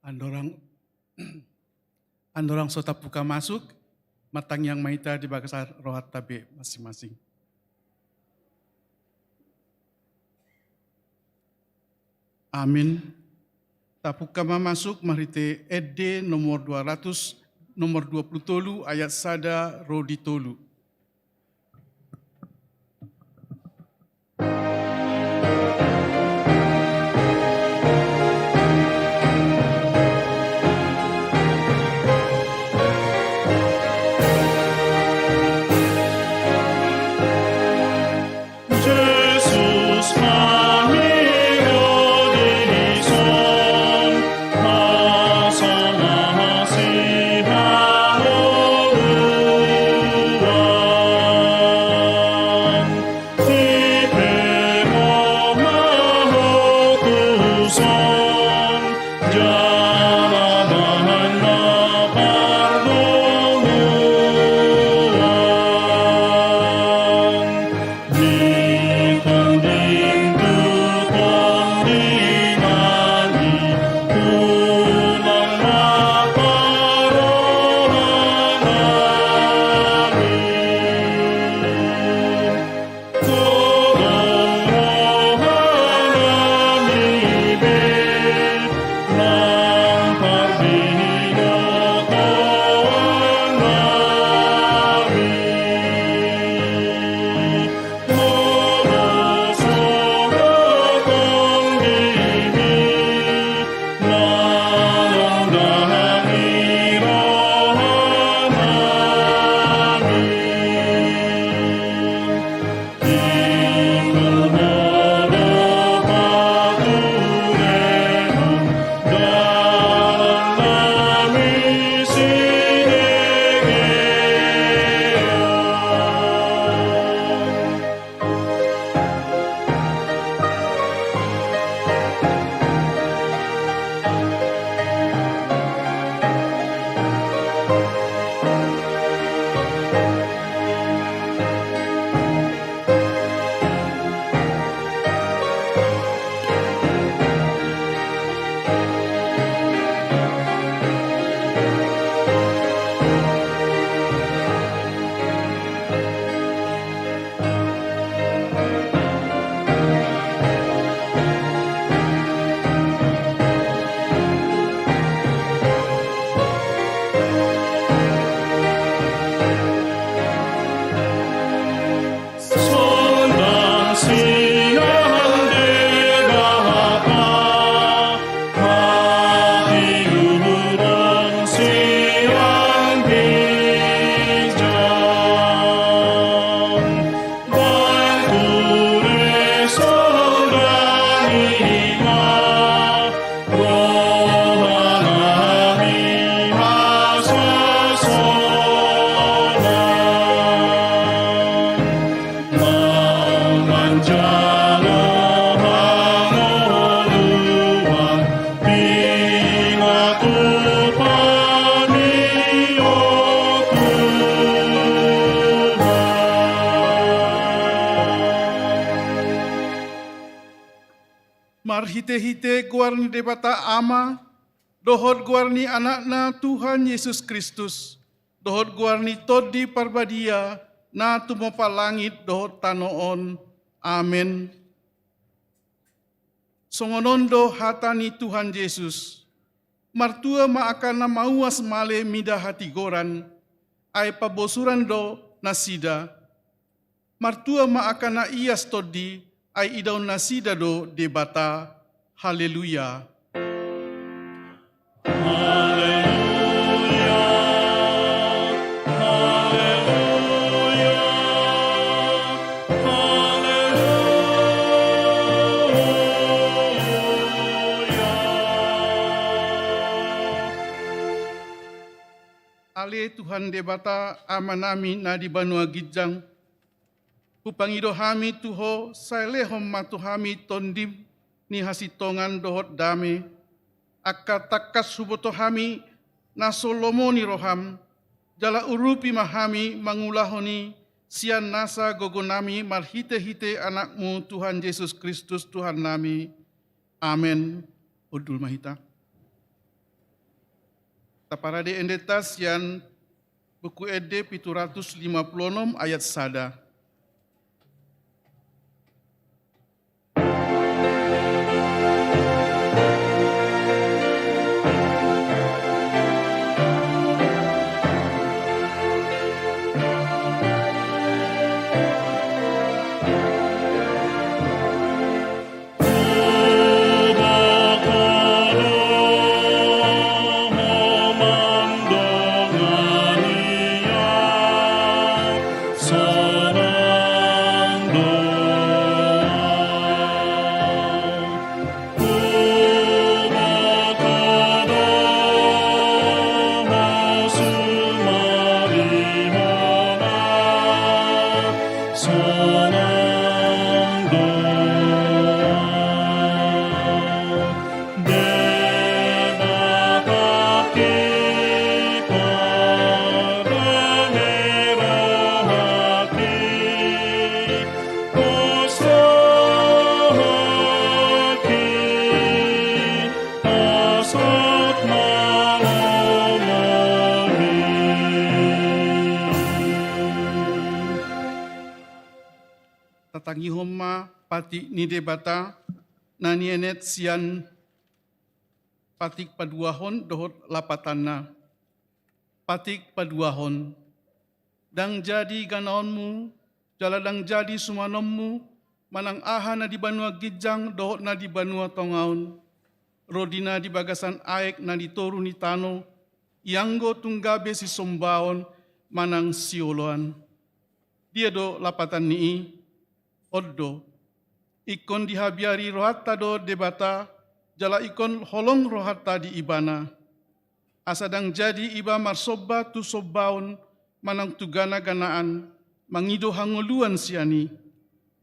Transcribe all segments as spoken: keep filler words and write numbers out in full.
Andorang, andorang so tapungka masuk, martangiang ma hita di bagasan rohanta be masing-masing. Amin. Tapungka ma masuk marhite ende nomor dua ratus, nomor dua puluh tolu, ayat sada ro di tolu. Marhitehite goar ni Debata Ama, dohot goar ni Anakna Tuhan Jesus Kristus, dohot goar ni Tondi Parbadia, na tumompa langit dohot tano on. Amen. Songon on do hata ni Tuhan Jesus: Martua ma angka na mauas male mida hatigoran, ai pabosuran do nasida. Martua ma angka na ias tondi, ai idaon nasida do Debata. Haleluya. Haleluya. Haleluya. Haleluya. Ale Tuhan Debata, Amanami na di banua ginjang, hupangido hami tu Ho, sai lehon ma tu hami Tondim ni hasintongan dohot dame, angka tangkas huboto hami na so lomo ni roham, jala urupi ma hami mangulahon i sian nasa gogonami marhitehite Anakmu Tuhan Jesus Kristus Tuhannami. Amen. Hundul ma hita. Taparade endenta sian Buku Ende pitu ratus lima pulu onom ayat sada. Tatangihon ma patik ni Debata na nienet sian patik paduahon dohot lapatanna. Patik paduahon. Ndang jadi ganaonmu, jala ndang jadi sumanonmu, manang aha na di banua ginjang dohot na di banua tonga on, ro di na di bagasan aek na di toru ni tano, ianggo tung gabe sisombaon manang sioloan. Dia do lapatan ni i? On do, ingkon dihabiari rohanta do Debata, jala ingkon holong rohanta di Ibana. Asa ndang jadi iba marsomba tu sombaon manang tu gana-ganaan, mangido hangoluan sian i.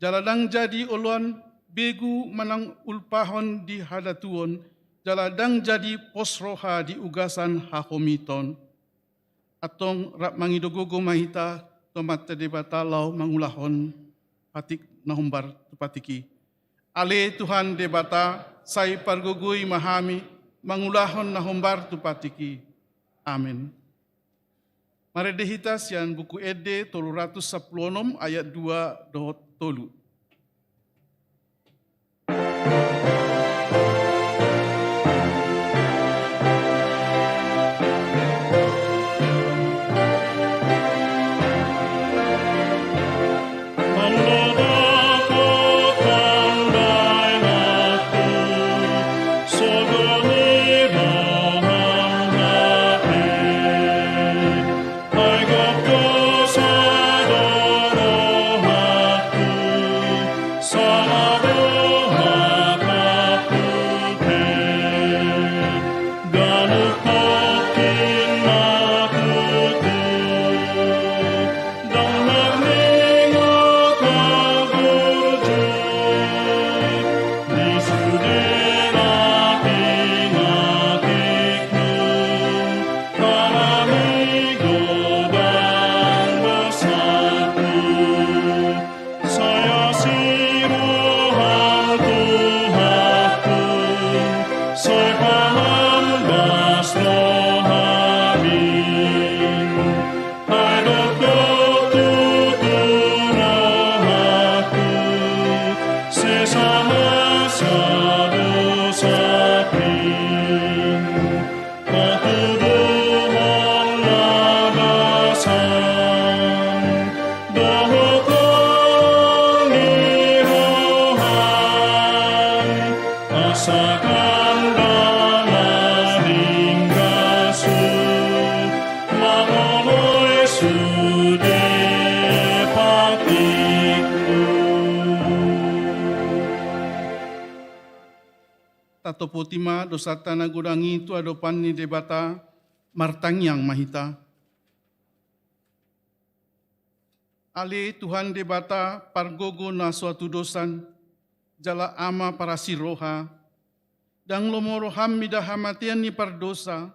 Jala ndang jadi oloan begu manang ulpahon di hadatuon, jala ndang jadi pos roha di ugasan hahomiton. Antong rap mangido gogo ma hita tu Amanta Debata laho mangulahon patik na hombar tu patik i. Ale Tuhan Debata, sai pargogoi ma hami mangulahon na hombar tu patik i. Amen. Marende hita sian Buku Ende tolu ratus sampulu onom ayat dua dohot tolu. Tatopoti ma dosanta na godang i tu adopan ni Debata, martangiang ma hita. Ale Tuhan Debata, pargogo na so hatudosan, jala Ama parasi roha, ndang lomo roham mida hamatean ni pardosa,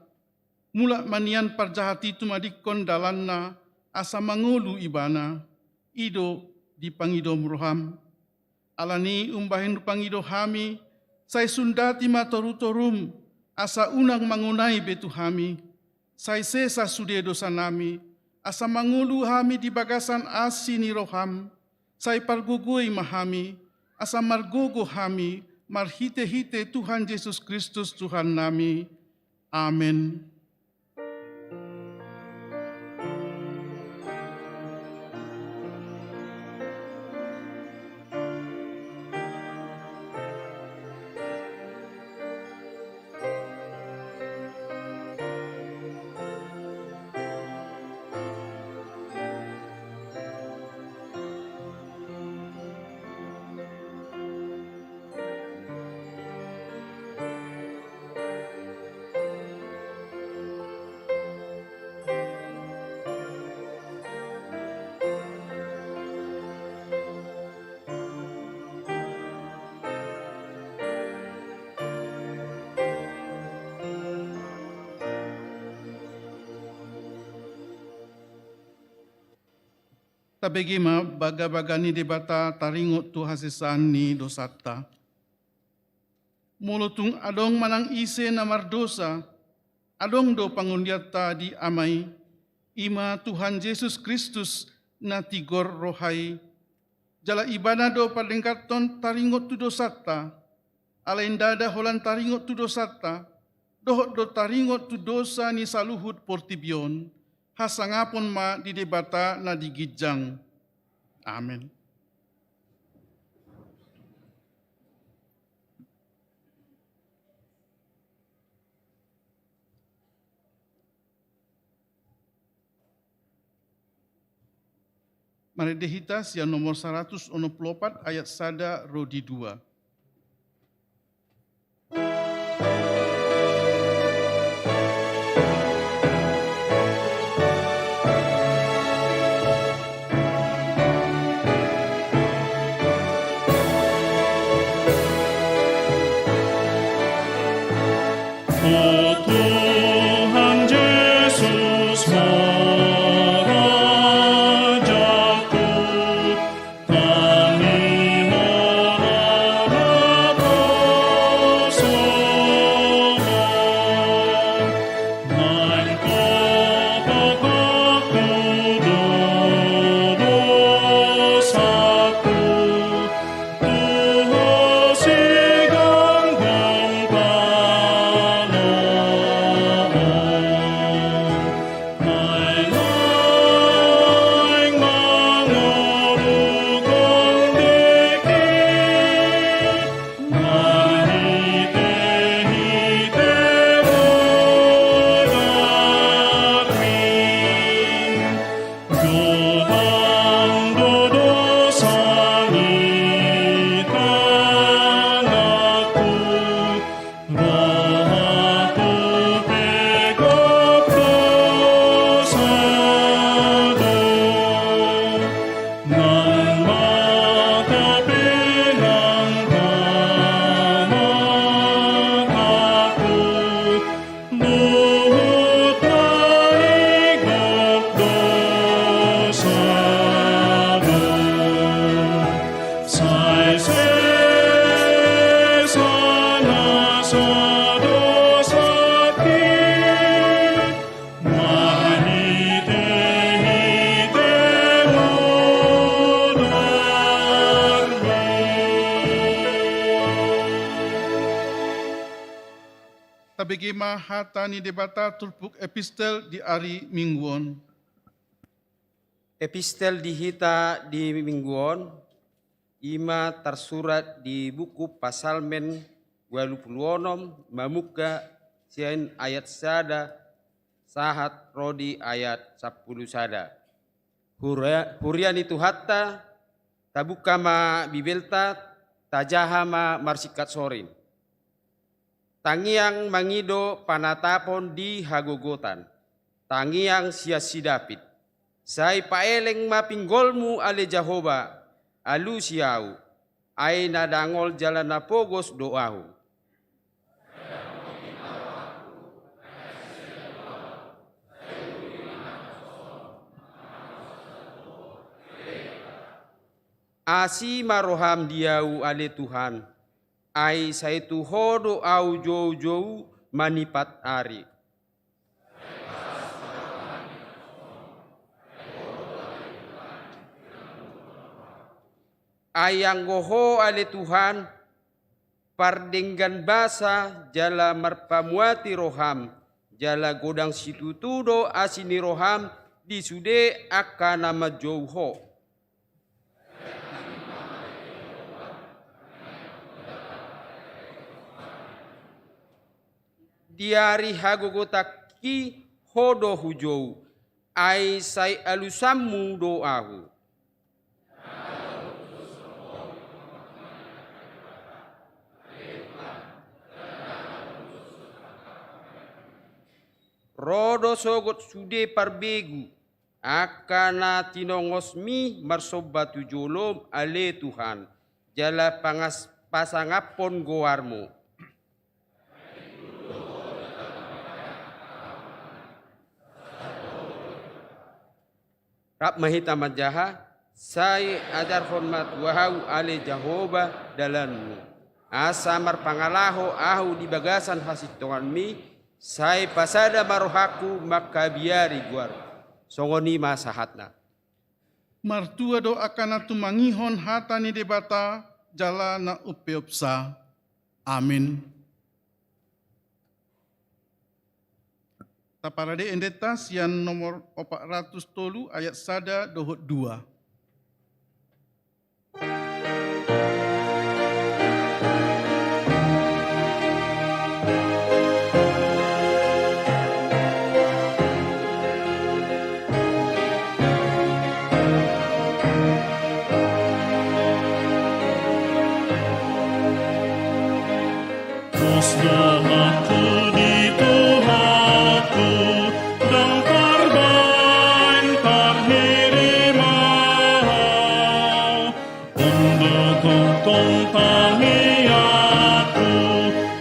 mulak ma nian parjahat i tumadingkon dalanna, asa mangolu ibana, i do dipangidom roham. Alani i umbahen hupangido hami, sai sundati ma torutorum, asa unang mangonai be tu hami. Sai sesa sude dosanami, asa mangolu hami di bagasan asi ni roham, sai pargogoi ma hami, asa margogo hami marhite-hite Tuhan Jesus Kristus Tuhannami. Amen. Tabege ma bagabaga ni Debata taringot tu hasesaan ni dosanta. Molo tung adong manang ise na mardosa, adong do pangondianta di Ama i, i ma Tuhan Jesus Kristus na tigor roha i. Jala Ibana do padengganhon taringot tu dosanta, alai ndada holan taringot tu dosanta, dohot do taringot tu dosa ni saluhut portibi on. Hasangapon ma di Debata na di ginjang. Amen. Marende hita sian nomor saratus onom pulu opat ayat sada ro di dua. O Tuhan Jesus, ma raja tu hami marana dosa, naeng papatak tu dosaku, tu Ho sigomgom panoon. Naeng-naeng mangorunghon dengki, marhite-hite mudarmi. Godang do dosa ni tanganku, rohangku pe gok dosa do. Nang mata pe nang pangatangku, luhut na i gok dosa do. Sai sesa nasa dosangki, marhite-hite mudarmi. Tabege ma hata ni Debata turpuk epistel di ari Minggu on. Epistel di hita di Minggu on, i ma tarsurat di buku Pasalmen ualu pulu onom, mamungka sian ayat sada sahat ro di ayat sampulu sada. Huria, huria ni Tuhanta, tabungka ma Bibelta, tajaha ma marsingkat sorin. Tangiang mangido panatapon di hagogotan, tangiang sian si David. Sai paeleng ma pinggolmu ale Jahowa, alusi ahu, ai na dangol jala na pogos do ahu. Asi ma roham di ahu ale Tuhan, ai sai tu Ho do ahu joujou manipat ari. Ai anggo Ho ale Tuhan, pardenggan basa jala marpamuati roham, jala godang situtu do asi ni roham di sude angka na manjou Ho. Di ari hagogotanki Ho do hujou, ai sai alusanmu do ahu. Ro do sogot sude parbegu, angka na tinongosmi marsomba tu jolom ale Tuhan, jala pangas-, pasangaphon goarmu. Rap ma hita manjaha, sai ajarhon ma tu ahu ale Jahowa dalanmu. Asa marpangalaho ahu di bagasan hasintonganmi, sai pasada ma rohangku mangkabiari goarmu. Songon i ma sahatna. Martua do angka na tumangihon hata ni Debata jala na umpeopsa. Amin. Taparade endenta sian nomor opat ratus tolu ayat sada dohot dua. Pos dohotku di Tuhanku, ndang tarbaen parhirihon. Ondotong tangiangku,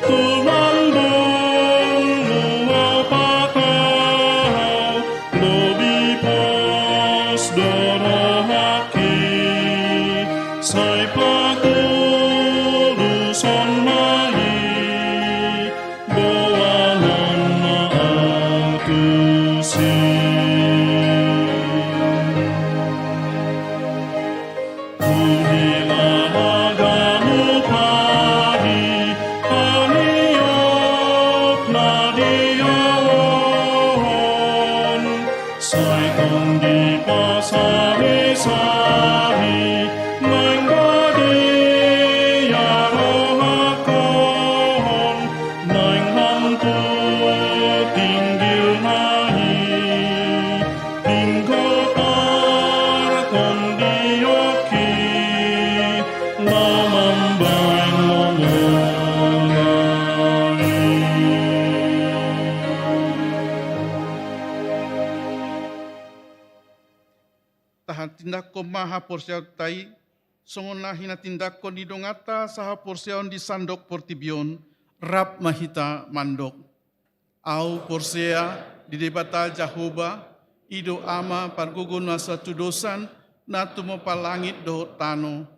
tu lambungmu apathau, lobi pos do rohangki, sai patuluson ma i, boanonna ahu tusi. Huhilala ganup ari, haniop na di ahu on, sai tong dipasarisari, naeng badia rohangkon, naeng hamput tinggil na i. Ingkon tartondionki na mambaen lomo nami. Tahatindangkon ma haporseaonta i, songon na hinatindangkon ni donganta sahaporseaon di sandok portibi on, rap ma hita mandok. Ahu porsea di Debata Jahowa, i do Ama pargogo na satudosan, na tumompa langit dohot tano.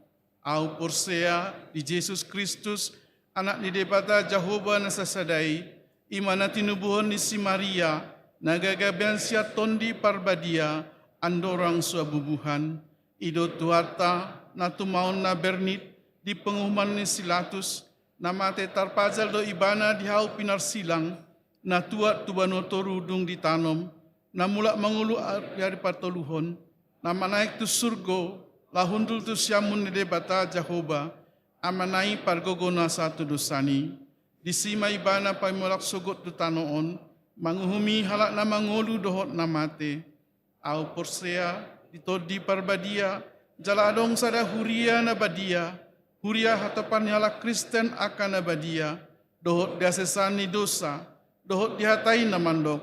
Ahu porsea di Jesus Kristus, Anak ni Debata Jahowa na sasada i, i ma na tinubuhon ni si Maria, na gagabean sian Tondi Parbadia, andorang so habubuhan. I do Tuhanta, na tumaon na bernit, di panguhuman ni si Latus, na mate tarpajal do ibana di hau pinarsilang, na tuat tu banua toru dung ditanom, na mulak mangolu di ari patoluhon, na manaek tu surgo, laho hundul tu siamun ni Debata Jahowa, Amana i pargogo na satudosan i. Disi ma ibana paimolak sogot tu tano on, manguhumi halak na mangolu dohot na mate. Ahu porsea di Tondi Parbadia, jala adong sada huria na badia, huria hatopan ni halak Kristen angka na badia, dohot di hasesaan ni dosa, dohot di hata i na mandok,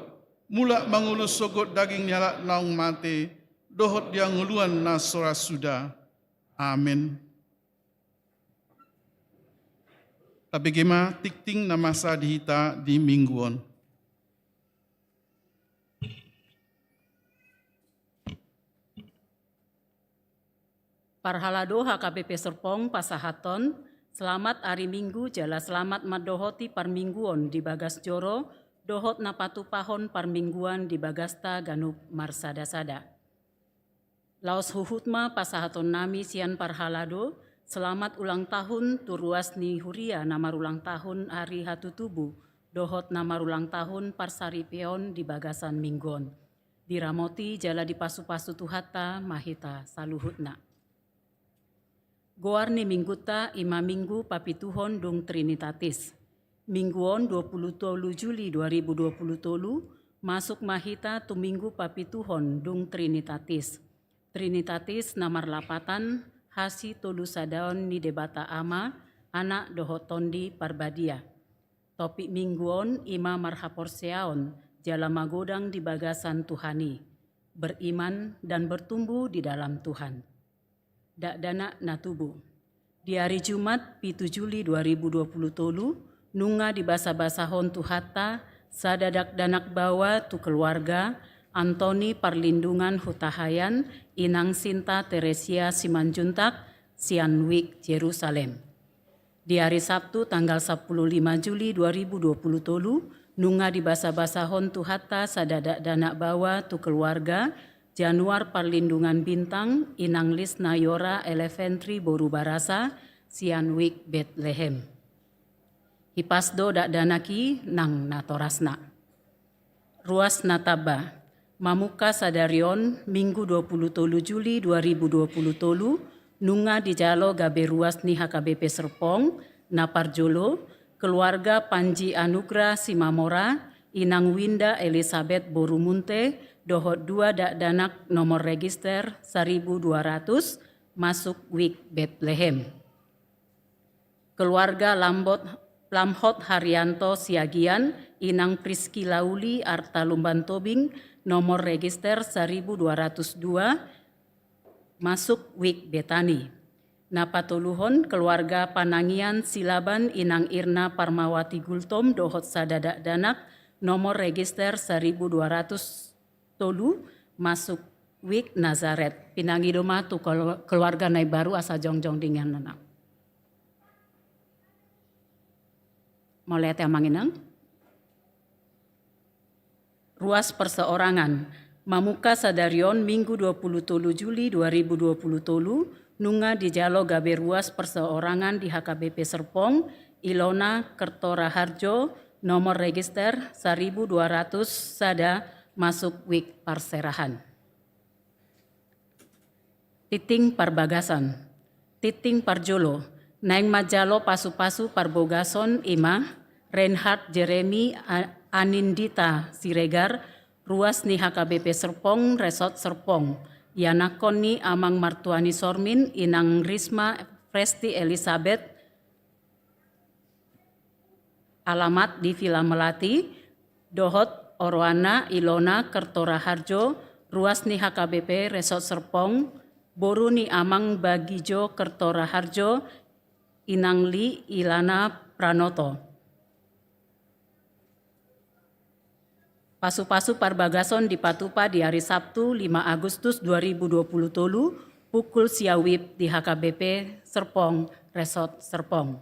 mulak mangolu sogot daging ni halak naung mate, dohot di hangoluan na so ra suda. Amen. Tabege ma tingting na masa di hita di minggu on. Parhalado H K B P Serpong pasahathon, selamat ari Minggu jala selamat mandohoti parmingguon di bagas joro, dohot na patupahon parmingguan di bagasta ganup marsada-sada. Laos huhut ma pasahatonnami sian parhalado, Selamat ulang tahun tu ruas ni huria na marulang tahun ari hatutubu dohot na marulang tahun parsaripeon di bagasan minggu on. Diramoti jala dipasupasu Tuhanta ma hita saluhutna. Goar ni minggunta i ma minggu papituhon dung Trinitatis. Minggu on dua puluh tolu Juli dua ribu dua puluh tolu, masuk ma hita tu minggu papituhon dung Trinitatis. Trinitatis na marlapatan hasitolusadaon ni Debata Ama, Anak dohot Tondi Parbadia. Topik minggu on i ma marhaporseaon jala magodang di bagasan Tuhan i, beriman dan bertumbuh di dalam Tuhan. Dakdanak na tubu. Di ari Jumat pitu Juli dua ribu dua puluh tolu, nunga dibasabasahon Tuhanta sada dakdanak baoa tu keluarga Antoni Parlindungan Hutahaean, Inang Sinta Teresia Simanjuntak, sian Wijk Jerusalem. Di ari Sabtu tanggal sampulu lima Juli dua ribu dua puluh tolu, nunga dibasabasahon Tuhanta sada dakdanak baoa tu keluarga Januar Parlindungan Bintang, Inang Lisna Yora Elefentri boru Barasa, sian Wijk Betlehem. Hipas do dakdanak i nang natorasna. Ruas na tamba. Mamungka sadari on, Minggu dua puluh tolu Juli dua ribu dua puluh tolu, nunga dijalo gabe ruas ni H K B P Serpong, na parjolo, keluarga Panji Anugrah Simamora, Inang Winda Elisabet boru Munte, dohot dua dakdanak nomor register saribu dua ratus, masuk Wijk Betlehem. Keluarga Lambot, Lamhot Haryanto Siagian, Inang Priskila Uli Arta Lumban Tobing, nomor register saribu dua ratus dua, masuk Wijk Betani. Na patoluhon, keluarga Panangian Silaban, Inang Irna Parmawati Gultom dohot sada dakdanak, nomor register saribu dua ratus tolu, masuk Wijk Nazaret. Pinangido ma tu kelu-, keluarga na imbaru asa jongjong di ingananna. Mauliate Amang Inang. Ruas perseorangan. Mamungka sadari on, Minggu dua puluh tolu Juli dua ribu dua puluh tolu, nunga dijalo gabe ruas perseorangan di H K B P Serpong, Ilona Kertoraharjo, nomor register saribu dua ratus sada, masuk Wijk Parserahan. Tingting parbagason. Tingting parjolo, naeng manjalo pasupasu parbagason i ma Reinhard Jeremy A-, Anindita Siregar, ruas ni H K B P Serpong, Resort Serpong. Ianakhon ni Amang Martuani Sormin, Inang Risma Presti Elisabet, alamat di Villa Melati, dohot oroanna Ilona Kertoraharjo, ruas ni H K B P Resort Serpong, boru ni Amang Bagijo Kertoraharjo, Inang Li Ilana Pranoto. Pasupasu parbagason dipatupa di ari Sabtu, lima Agustus dua ribu dua puluh tolu, pukul sia WIB di H K B P Serpong, Resort Serpong.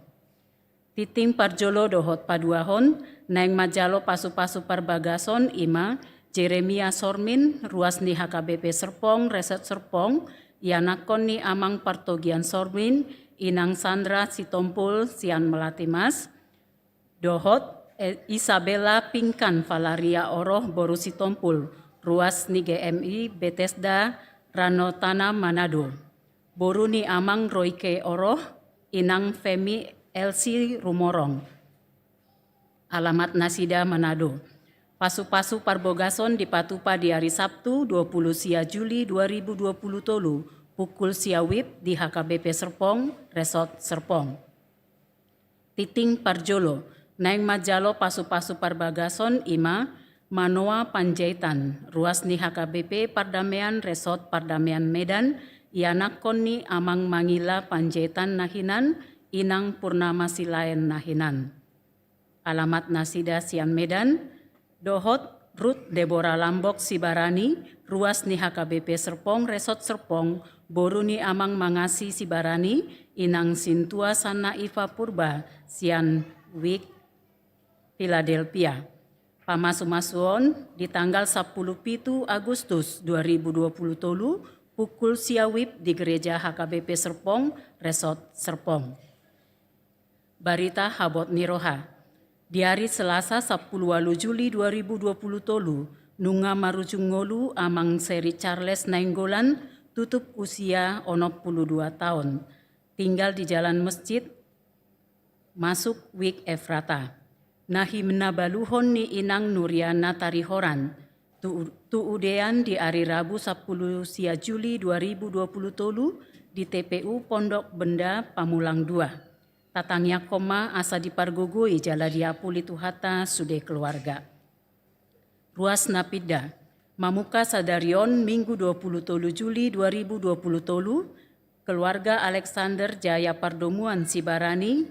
Tingting parjolo dohot paduahon, naeng manjalo pasupasu parbagason i ma Jeremia Sormin, ruas ni H K B P Serpong, Resort Serpong, ianakhon ni Amang Partogian Sormin, Inang Sandra Sitompul, sian Melati Mas, dohot, eh, Isabella Pingkan Valaria Oroh boru Sitompul, ruas ni G M I Betesda Ranotana Manado. Boru ni Amang Roike Oroh, Inang Femi Elsi Rumorong. Alamat nasida Manado. Pasupasu parbagason dipatupa di ari Sabtu, dua puluh sia Juli dua ribu dua puluh tolu, pukul sia WIB di H K B P Serpong, Resort Serpong. Tingting parjolo, naeng manjalo pasupasu parbagason i ma Manoa Panjaitan, ruas ni H K B P Pardamean Resort Pardamean Medan, ianakhon ni Amang Mangila Panjaitan na hinan, Inang Purnama Silaen na hinan. Alamat nasida sian Medan, dohot Ruth Debora Lambok Sibarani, ruas ni H K B P Serpong, Resort Serpong, boru ni Amang Mangasi Sibarani, Inang Sintua Sanna Iva Purba, sian WIB Philadelphia. Pamasumasuon di tanggal sampulu pitu Agustus dua ribu dua puluh tolu, pukul sia wib di Gereja H K B P Serpong, Resort Serpong. Barita habot ni roha. Di ari Selasa sampulu ualu Juli dua ribu dua puluh tolu, nunga marujung ngolu Amang Seri Charles Nainggolan, tutup usia onom pulu dua taon. Tinggal di Jalan Mesjid, masuk Wik Efrata. Na hinabaluhon ni Inang Nuriana Tarihoran, tu, tuudean di ari Rabu sampulu sia Juli dua ribu dua puluh tolu di T P U Pondok Benda Pamulang dua. Tatangiangkon ma asa dipargogoi jala diapuli Tuhanta sude keluarga. Ruas na pinda. Mamungka sadari on Minggu dua pulu tolu Juli dua ribu dua puluh tolu, keluarga Alexander Jaya Pardomuan Sibarani,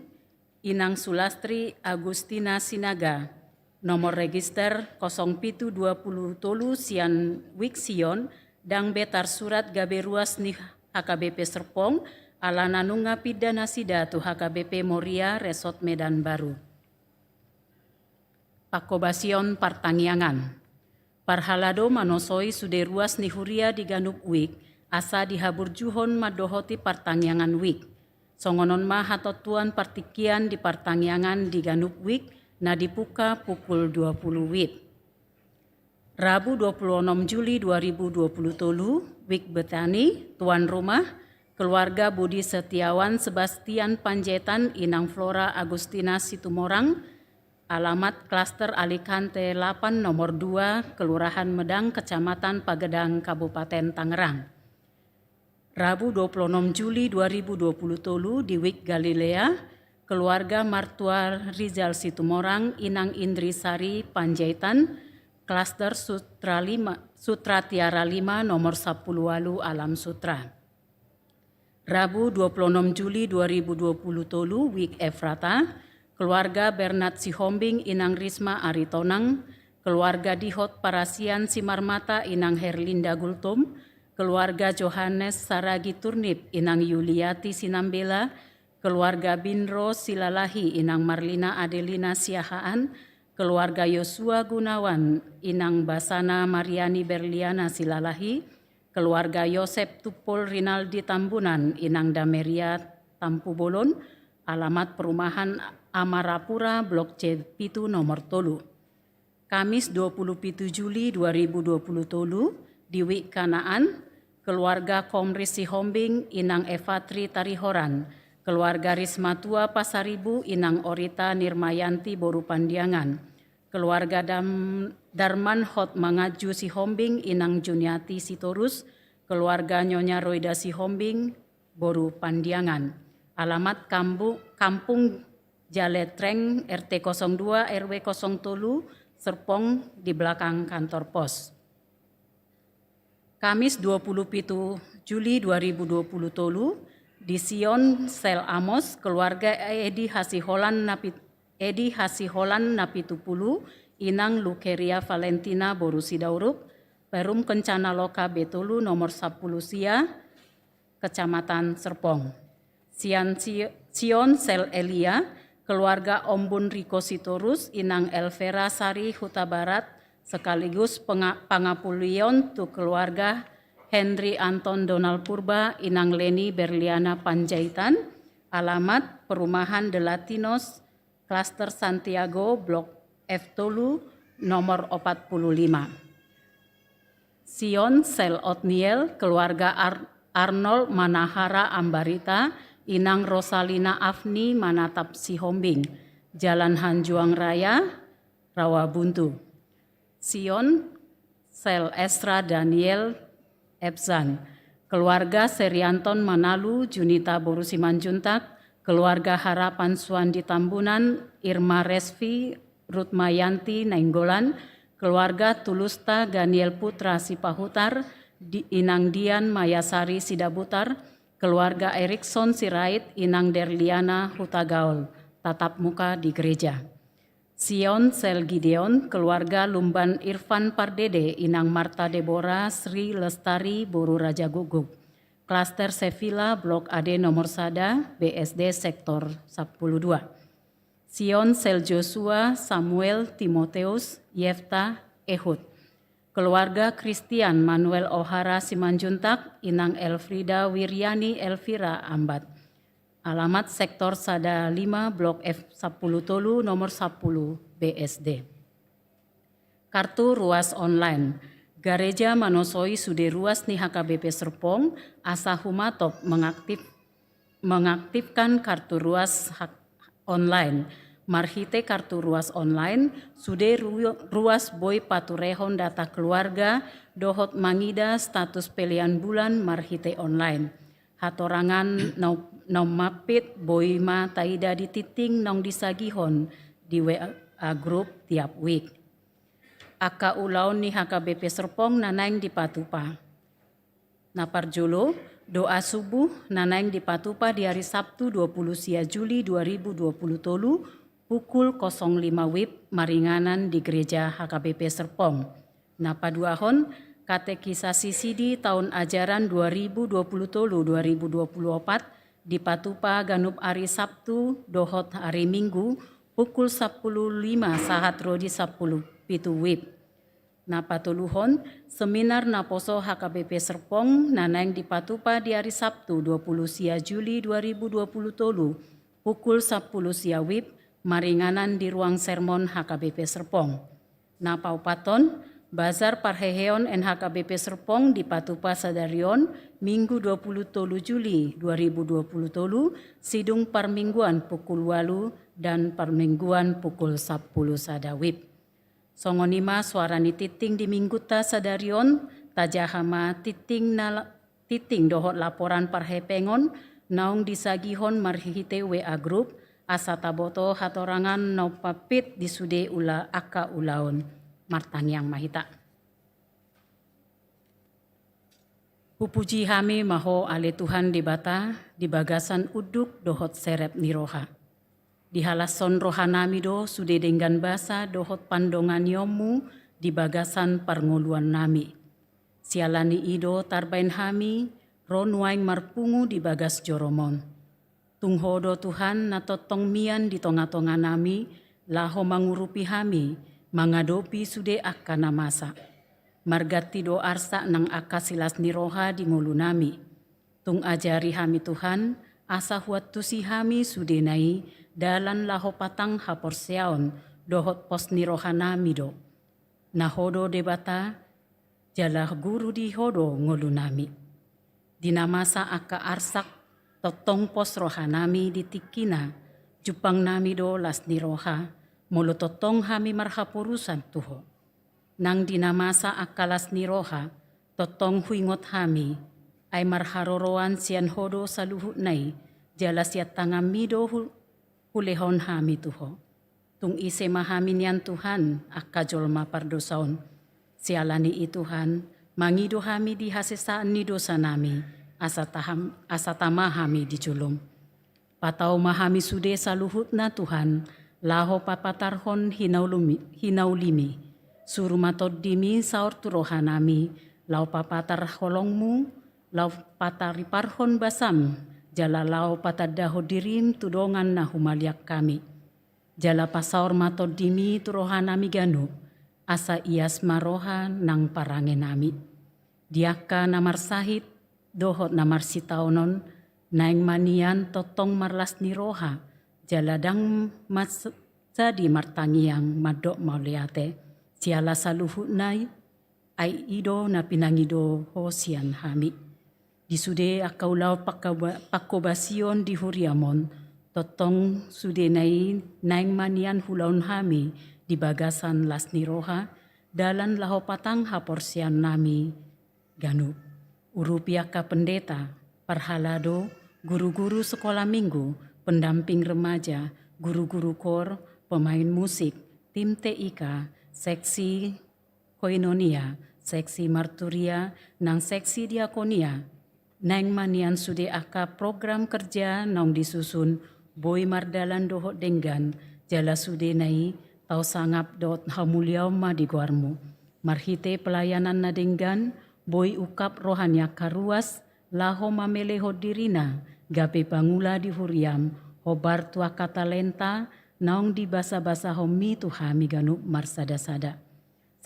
Inang Sulastri Agustina Sinaga, nomor register kosong pitu dua puluh tolu sian Wik Sion, ndang be tarsurat gabe ruas ni H K B P Serpong, alana nunga pinda nasida tu H K B P Moria Resort Medan Baru. Pangkobasion partangiangan. Parhalado manosoi sude ruas ni huria di ganup wik, asa dihaburjuhon mandohoti partangiangan wik. Songon on ma hatontuan partingkian di partangiangan di ganup wik, na dipungka pukul dua pulu wib. Rabu dua pulu onom Juli dua ribu dua puluh tolu, Wik Betani, tuan rumah, keluarga Budi Setiawan Sebastian Panjaitan, Inang Flora Agustina Situmorang, alamat Klaster Alicante lapan nomor dua, Kelurahan Medang, Kecamatan Pagedang, Kabupaten Tangerang. Rabu dua pulu onom Juli dua ribu dua puluh tolu di Wik Galilea, keluarga Martua Rizal Situmorang, Inang Indri Sari Panjaitan, Klaster Sutra lima, Sutra Tiara lima, nomor sampulu ualu Alam Sutra. Rabu dua pulu onom Juli dua ribu dua puluh tolu, Wik Efrata, keluarga Bernard Sihombing, Inang Risma Aritonang, keluarga Dihot Parasian Simarmata, Inang Herlinda Gultom, keluarga Johannes Saragi Turnip, Inang Yuliati Sinambela, keluarga Binro Silalahi, Inang Marlina Adelina Siahaan, keluarga Yosua Gunawan, Inang Basana Mariani Berliana Silalahi, keluarga Yosep Tumpol Rinaldi Tambunan, Inang Dameria Tampubolon, alamat perumahan Amarapura, Blok C pitu, nomor tolu. Kamis dua pulu pitu Juli dua ribu dua puluh tolu, di Wik Kanaan, keluarga Komri Sihombing, Inang Evatri Tarihoran, keluarga Rismatua Pasaribu, Inang Orita Nirmayanti boru Pandiangan, keluarga Dam-, Darman Hotmangadju Sihombing, Inang Juniati Sitorus, keluarga Nyonya Roida Sihombing boru Pandiangan. Alamat Kambu-, Kampung Jaletreng, R T kosong dua, R W kosong tolu, Serpong, di belakang kantor pos. Kamis dua pulu pitu Juli dua ribu dua puluh tolu, di Sion, Sel Amos, keluarga Edi Hasiholan Napit-, Edi Hasiholan Napitupulu, Inang Lukeria Valentina boru Sidauruk, Perum Kencana Loka B tolu nomor sampulu sia, Kecamatan Serpong. Sian Si-, Sion Sel Elia, keluarga Ombun Riko Sitorus, Inang Elvera Sari Hutabarat, sekaligus penga-, pangapulion tu keluarga Henry Anton Donald Purba, Inang Leni Berliana Panjaitan, alamat perumahan The Latinos, Klaster Santiago, Blok F tolu, nomor opat pulu lima. Sion Sel Otniel, keluarga Ar-, Arnold Manahara Ambarita, Inang Rosalina Afni Manatap Sihombing, Jalan Hanjuang Raya, Rawabuntu. Sion Sel Esra Daniel Epsan, keluarga Serianton Manalu, Junita boru Simanjuntak, keluarga Harapan Suandi Tambunan, Irma Resvi, Rutmayanti Nainggolan, keluarga Tulusta Daniel Putra Sipahutar, Di-, Inang Dian Mayasari Sidabutar, keluarga Erikson Sirait, Inang Derliana Hutagaol, tatap muka di gereja. Sion Sel Gideon, keluarga Lumban Irfan Pardede, Inang Marta Debora Sri Lestari boru Raja Guguk, Klaster Sevilla, Blok A D nomor sada, B S D sektor sampulu dua. Sion Sel Joshua, Samuel, Timoteus, Yefta, Ehud. Keluarga Christian Manuel Ohara Simanjuntak, Inang Elfrida Wiriani Elvira Ambat. Alamat Sektor sada lima, Blok F sampulu tolu, nomor sampulu, B S D. Kartu ruas online. Gareja manosoi sude ruas ni H K B P Serpong, asa humatop mengaktif-, mengaktifkan kartu ruas hak online. Marhite kartu ruas online, sude ru-, ruas boi paturehon data keluarga, dohot mangida status pelean bulan marhite online. Hatorangan na, na mampit boi ma taida di tingting naung disagihon di W A group tiap week. Angka ulaon ni H K B P Serpong na naeng dipatupa. Na parjolo, doa subuh na naeng dipatupa di ari Sabtu dua pulu sia Juli dua ribu dua pulu tolu, pukul kosong lima wib maringanan di Gereja H K B P Serpong. Na paduahon, katekisasi sidi taon ajaran dua ribu dua pulu tolu dua ribu dua pulu opat dipatupa ganup ari Sabtu dohot ari Minggu, pukul sampulu lima sahat ro di sampulu pitu wib. Na patoluhon, seminar naposo H K B P Serpong na naeng dipatupa di ari Sabtu dua pulu sia Juli dua ribu dua pulu tolu, pukul sampulu sia wib, maringanan di ruang sermon H K B P Serpong. Na paopathon, bazar parheheon N H K B P Serpong dipatupa sadari on, Minggu dua pulu tolu Juli dua ribu dua pulu tolu, sidung parmingguan pukul ualu dan parmingguan pukul sampulu sada wib. Songon i ma suara ni tingting di minggunta sadari on, tajaha ma tingting na la-, tingting dohot laporan parhepengon naung disagihon marhite W A group, asa taboto hatorangan na pampit di sude ula-, angka ulaon. Martangiang ma hita. Hupuji hami ma Ho ale Tuhan Debata di bagasan unduk dohot serep ni roha. Dihalashon rohanami do sude denggan basa dohot pandonganionmu di bagasan parngoluannami. Siala ni i do tarbaen hami ro nuaeng marpungu di bagas joromon. Tung Ho do Tuhan na tongtong mian di tongatonganami, laho mangurupi hami mangadopi sude angka na masa. Marganti do arsak nang angka silas ni roha di ngolunami. Tung ajari hami Tuhan, asa huantusi hami sudena i dalan laho patang haporseaon dohot pos ni rohanami do. Na Ho do Debata, jala guru di Ho do ngolunami. Di na masa angka arsak, tongtong pos rohanami di tingkina, jumpangnami do las ni roha, molo tongtong hami marhaporusan tu Ho. Nang di na masa angka las ni roha, tongtong huingot hami, ai marharoroan sian Ho do saluhutna i, jala sian tanganmi do hu-, hulehon hami tu Ho. Tung ise ma hami nian Tuhan, angka jolma pardosa on. Siala ni i Tuhan, mangido hami di hasesaan ni dosanami, asa taham-, asa tama hami di jolom. Patau ma hami sude saluhutna Tuhan, laho papatarhon hinaulumi-, hinaulimi. Suru ma tondimi saor tu rohanami, laho papatar holongmu, laho patariparhon basam, jala laho patandahon dirim tu dongan na humaliang hami. Jala pasaor ma tondimi tu rohanami ganup, asa ias ma roha nang parangenami. Di angka na marsahit dohot na marsitaonon, naeng ma nian tongtong marlas ni roha, jala ndang mas-, jadi martangiang mandok mauliate, siala saluhutna i, ai i do na pinangido Ho sian hami. Di sude angka ulaon pangkoba-, pangkobasion di huriam on, tongtong sudena i naeng ma nian huulahon hami di bagasan las ni roha, dalan laho patang haporseaonnami ganup. Urupi angka pendeta, parhalado, guru-guru sekolah minggu, pendamping remaja, guru-guru kor, pemain musik, tim T I K, seksi koinonia, seksi marturia, nang seksi diakonia. Naeng ma nian sude angka program kerja naung disusun, boi mardalan dohot denggan, jala sudena i tau sangap dohot hamuliaon ma di goarmu. Marhite pelayanan na denggan, boi ungkap roha ni angka ruas, laho mamelehon dirina, gabe pangula di huriam, hombar tu angka talenta, naung dibasabasahonmi tu hami ganup marsada-sada.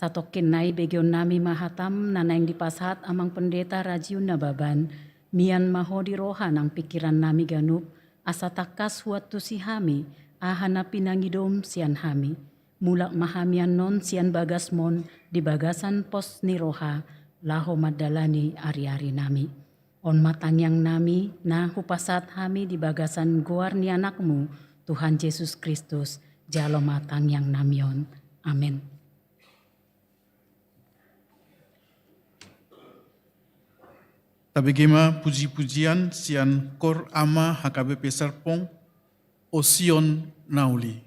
Satongkin nai begeonnami ma hatam na naeng dipasahat amang pendeta Rajiu Nababan, mian ma ho di roha nang pingkirannami ganup, asa tangkas huantusi hami aha na pinangidom sian hami. Mulak ma hami annon sian bagasmon di bagasan pos ni roha, laho mandalani ariarinami. On ma tangiangnami na hupasahat hami di bagasan goar ni Anakmu, Tuhan Jesus Kristus, jalo ma tangiangnami on. Amen. Tabege ma puji-pujian sian Kor Ama H K B P Serpong, O Sion na uli.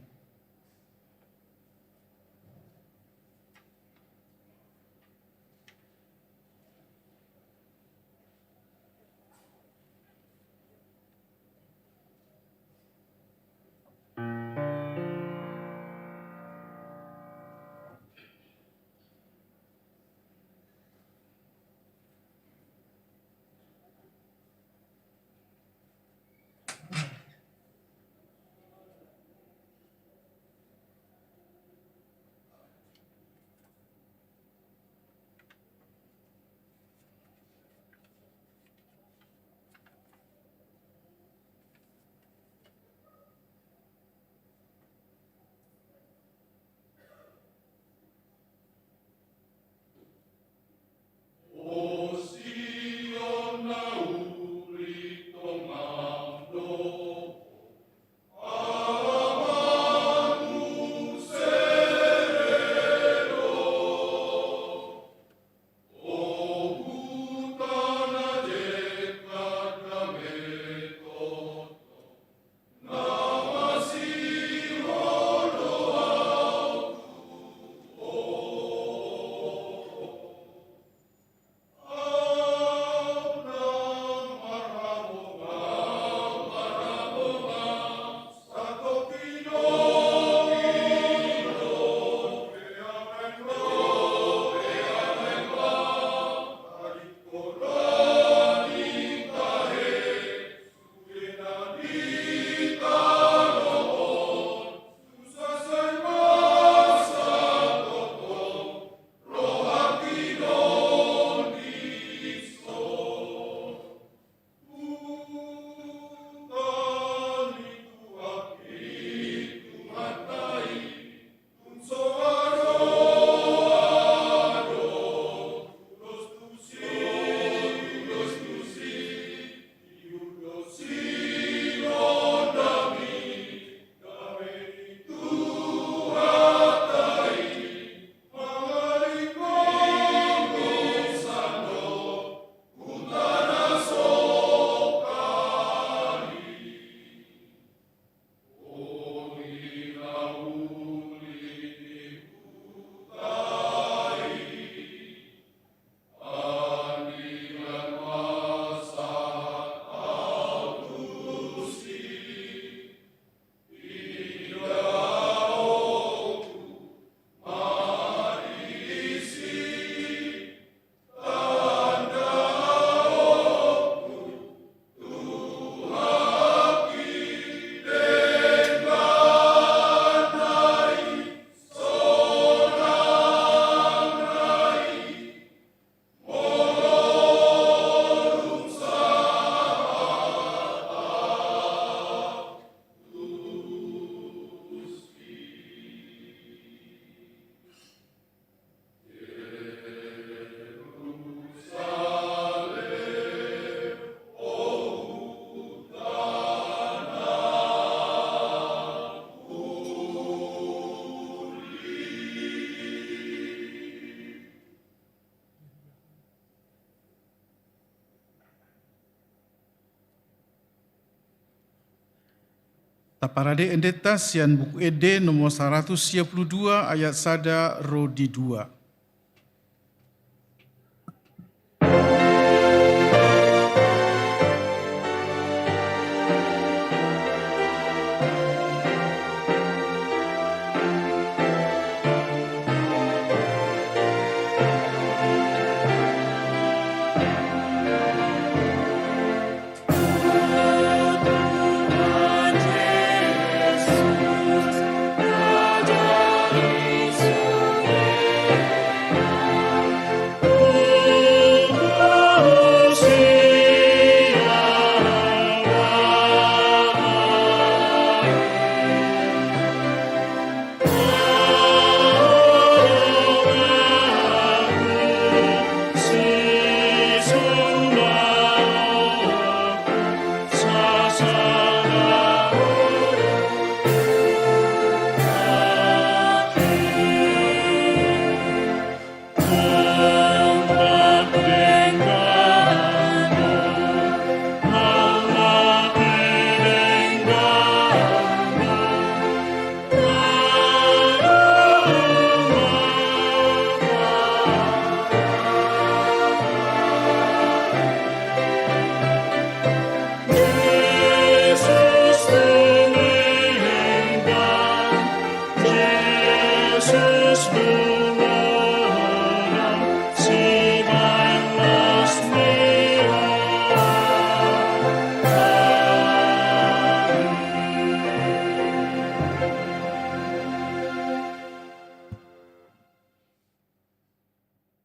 Taparade endenta sian Buku Ende nomor saratus sia pulu dua ayat sada ro di dua.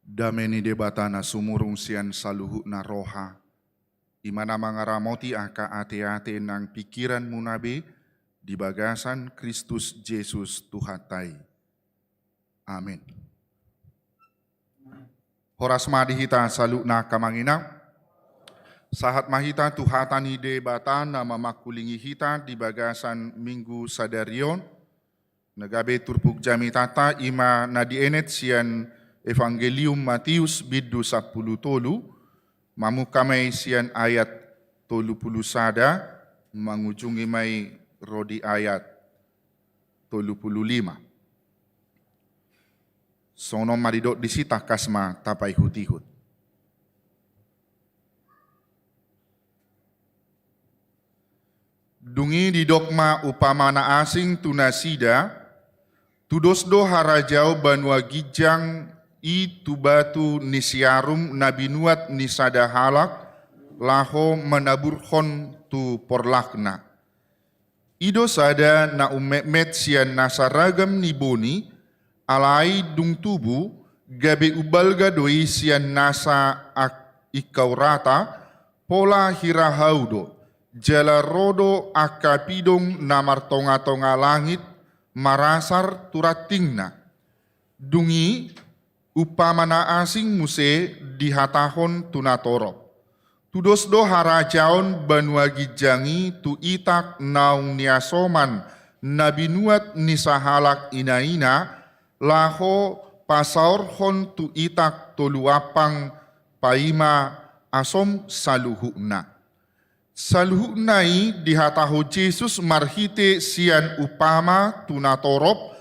Dame ni Debata na sumurung sian saluhutna roha, i ma na mangaramoti angka ateate nang pingkiranmuna be di bagasan Kristus Jesus Tuhanta i. Amin. Horas ma di hita saluhutna angka amang inang. Sahat ma hita tu hata ni Debata na mamangkulingi hita di bagasan Minggu sadari on. Na gabe turpuk jamitanta i ma na dienet sian Evangelium Matius bindu sampulu tolu, mamungka ma i sian ayat tolu pulu sada, mangujungi ma i ro di ayat tolu pulu lima. Songon on ma didok disi, tangkas ma tapaihutihut. Dung i didok ma umpama na asing tu nasida: Tudos do harajaon banua ginjang i tu batu ni siarum na binuat ni sada halak, laho manaburhon tu porlakna. I do sada na ummetmet sian nasa ragam ni boni, alai dung tubu, gabe umbalga do i sian nasa ak-, ingkau rata, pola hira hau do, jala ro do angka pidong na martongatonga langit, marasar tu rantingna. Dung i, umpama na asing muse dihatahon tu natorop: Tudos do harajaon banua ginjang i tu itak naung niasoman na binuat ni sahalak inaina, laho pasaorhon tu itak tolu ampang paima asom saluhutna. Saluhutna i dihatahon Jesus marhite sian umpama tu natorop,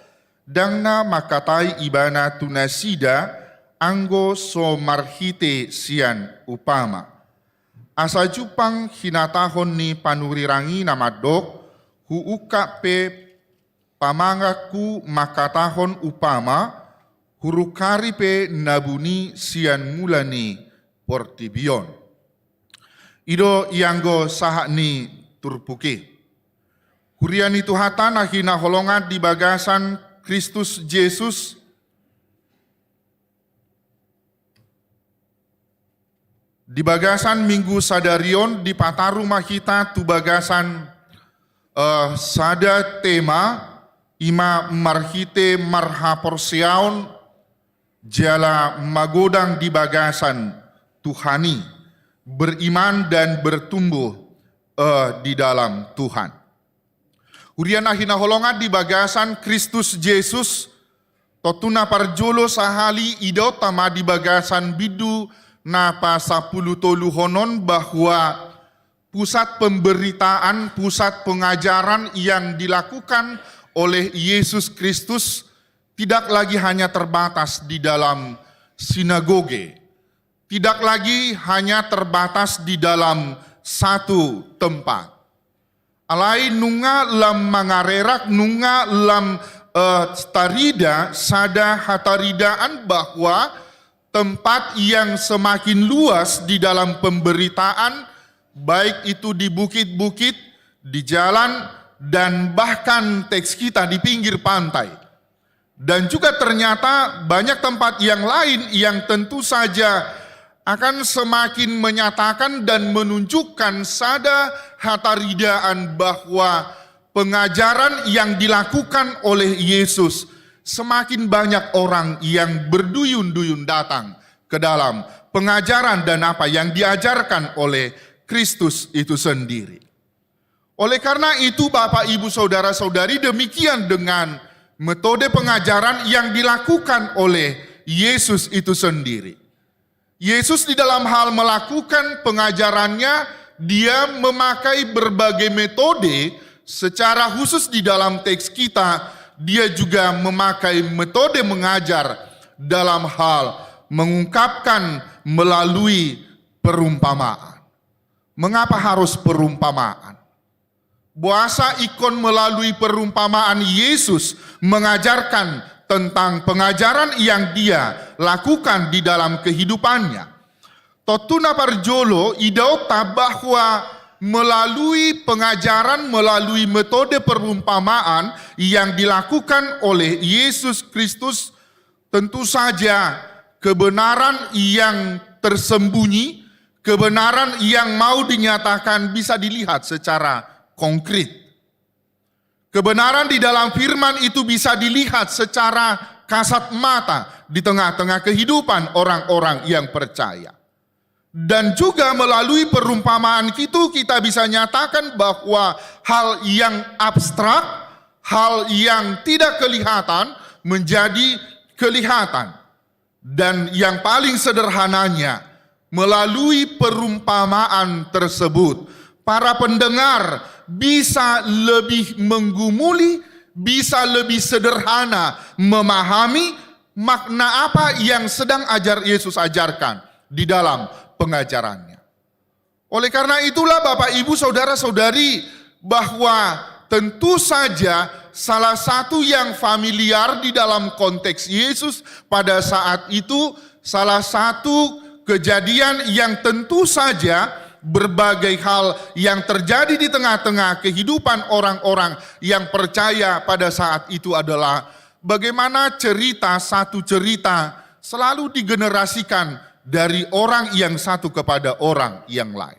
ndang na mangkatai Ibana tu nasida anggo so marhite sian umpama. Asa jumpang hinatahon ni panurirang i na mandok: Huungkap pe pamanganku mangkatahon umpama, hurungkari pe na buni sian mula ni portibi on. I do ianggo sahat ni turpuk i. Huria ni Tuhanta na hinaholongan di bagasan Kristus Jesus, di bagasan Minggu sadari on dipataru ma hita tu bagasan, eh, sada tema, i ma marhite marhaporseaon jala magodang di bagasan Tuhan i, beriman dan bertumbuh, eh, di dalam Tuhan. Huria na hinaholongan di bagasan Kristus Jesus, tontu na parjolo sahali idaonta ma di bagasan bindu na pasampulu toluhon on bahwa pusat pemberitaan, pusat pengajaran yang dilakukan oleh Yesus Kristus tidak lagi hanya terbatas di dalam sinagoge, tidak lagi hanya terbatas di dalam satu tempat. Alai nunga lam mangarerak, nunga lam, eh, tarida sada hataridaan bahwa tempat yang semakin luas di dalam pemberitaan, baik itu di bukit-bukit, di jalan, dan bahkan teks kita di pinggir pantai. Dan juga ternyata banyak tempat yang lain yang tentu saja akan semakin menyatakan dan menunjukkan sada hataridaan bahwa pengajaran yang dilakukan oleh Yesus, semakin banyak orang yang berduyun-duyun datang ke dalam pengajaran dan apa yang diajarkan oleh Kristus itu sendiri. Oleh karena itu, Bapak, Ibu, Saudara-saudari, demikian dengan metode pengajaran yang dilakukan oleh Yesus itu sendiri. Yesus di dalam hal melakukan pengajarannya, dia memakai berbagai metode, secara khusus di dalam teks kita, dia juga memakai metode mengajar dalam hal mengungkapkan melalui perumpamaan. Mengapa harus perumpamaan? Boasa ingkon melalui perumpamaan Yesus mengajarkan tentang pengajaran yang dia lakukan di dalam kehidupannya? Tontu na parjolo, idaonta bahwa melalui pengajaran, melalui metode perumpamaan yang dilakukan oleh Yesus Kristus, tentu saja Kebenaran yang tersembunyi, kebenaran yang mau dinyatakan bisa dilihat secara konkret. Kebenaran di dalam firman itu bisa dilihat secara kasat mata di tengah-tengah kehidupan orang-orang yang percaya. Dan juga melalui perumpamaan itu kita bisa nyatakan bahwa hal yang abstrak, hal yang tidak kelihatan menjadi kelihatan. Dan yang paling sederhananya, melalui perumpamaan tersebut, para pendengar bisa lebih menggumuli, bisa lebih sederhana memahami makna apa yang sedang ajar Yesus ajarkan di dalam pengajarannya. Oleh karena itulah, Bapak, Ibu, saudara-saudari, bahwa tentu saja salah satu yang familiar di dalam konteks Yesus pada saat itu, salah satu kejadian yang tentu saja berbagai hal yang terjadi di tengah-tengah kehidupan orang-orang yang percaya pada saat itu adalah bagaimana cerita, satu cerita selalu digenerasikan dari orang yang satu kepada orang yang lain.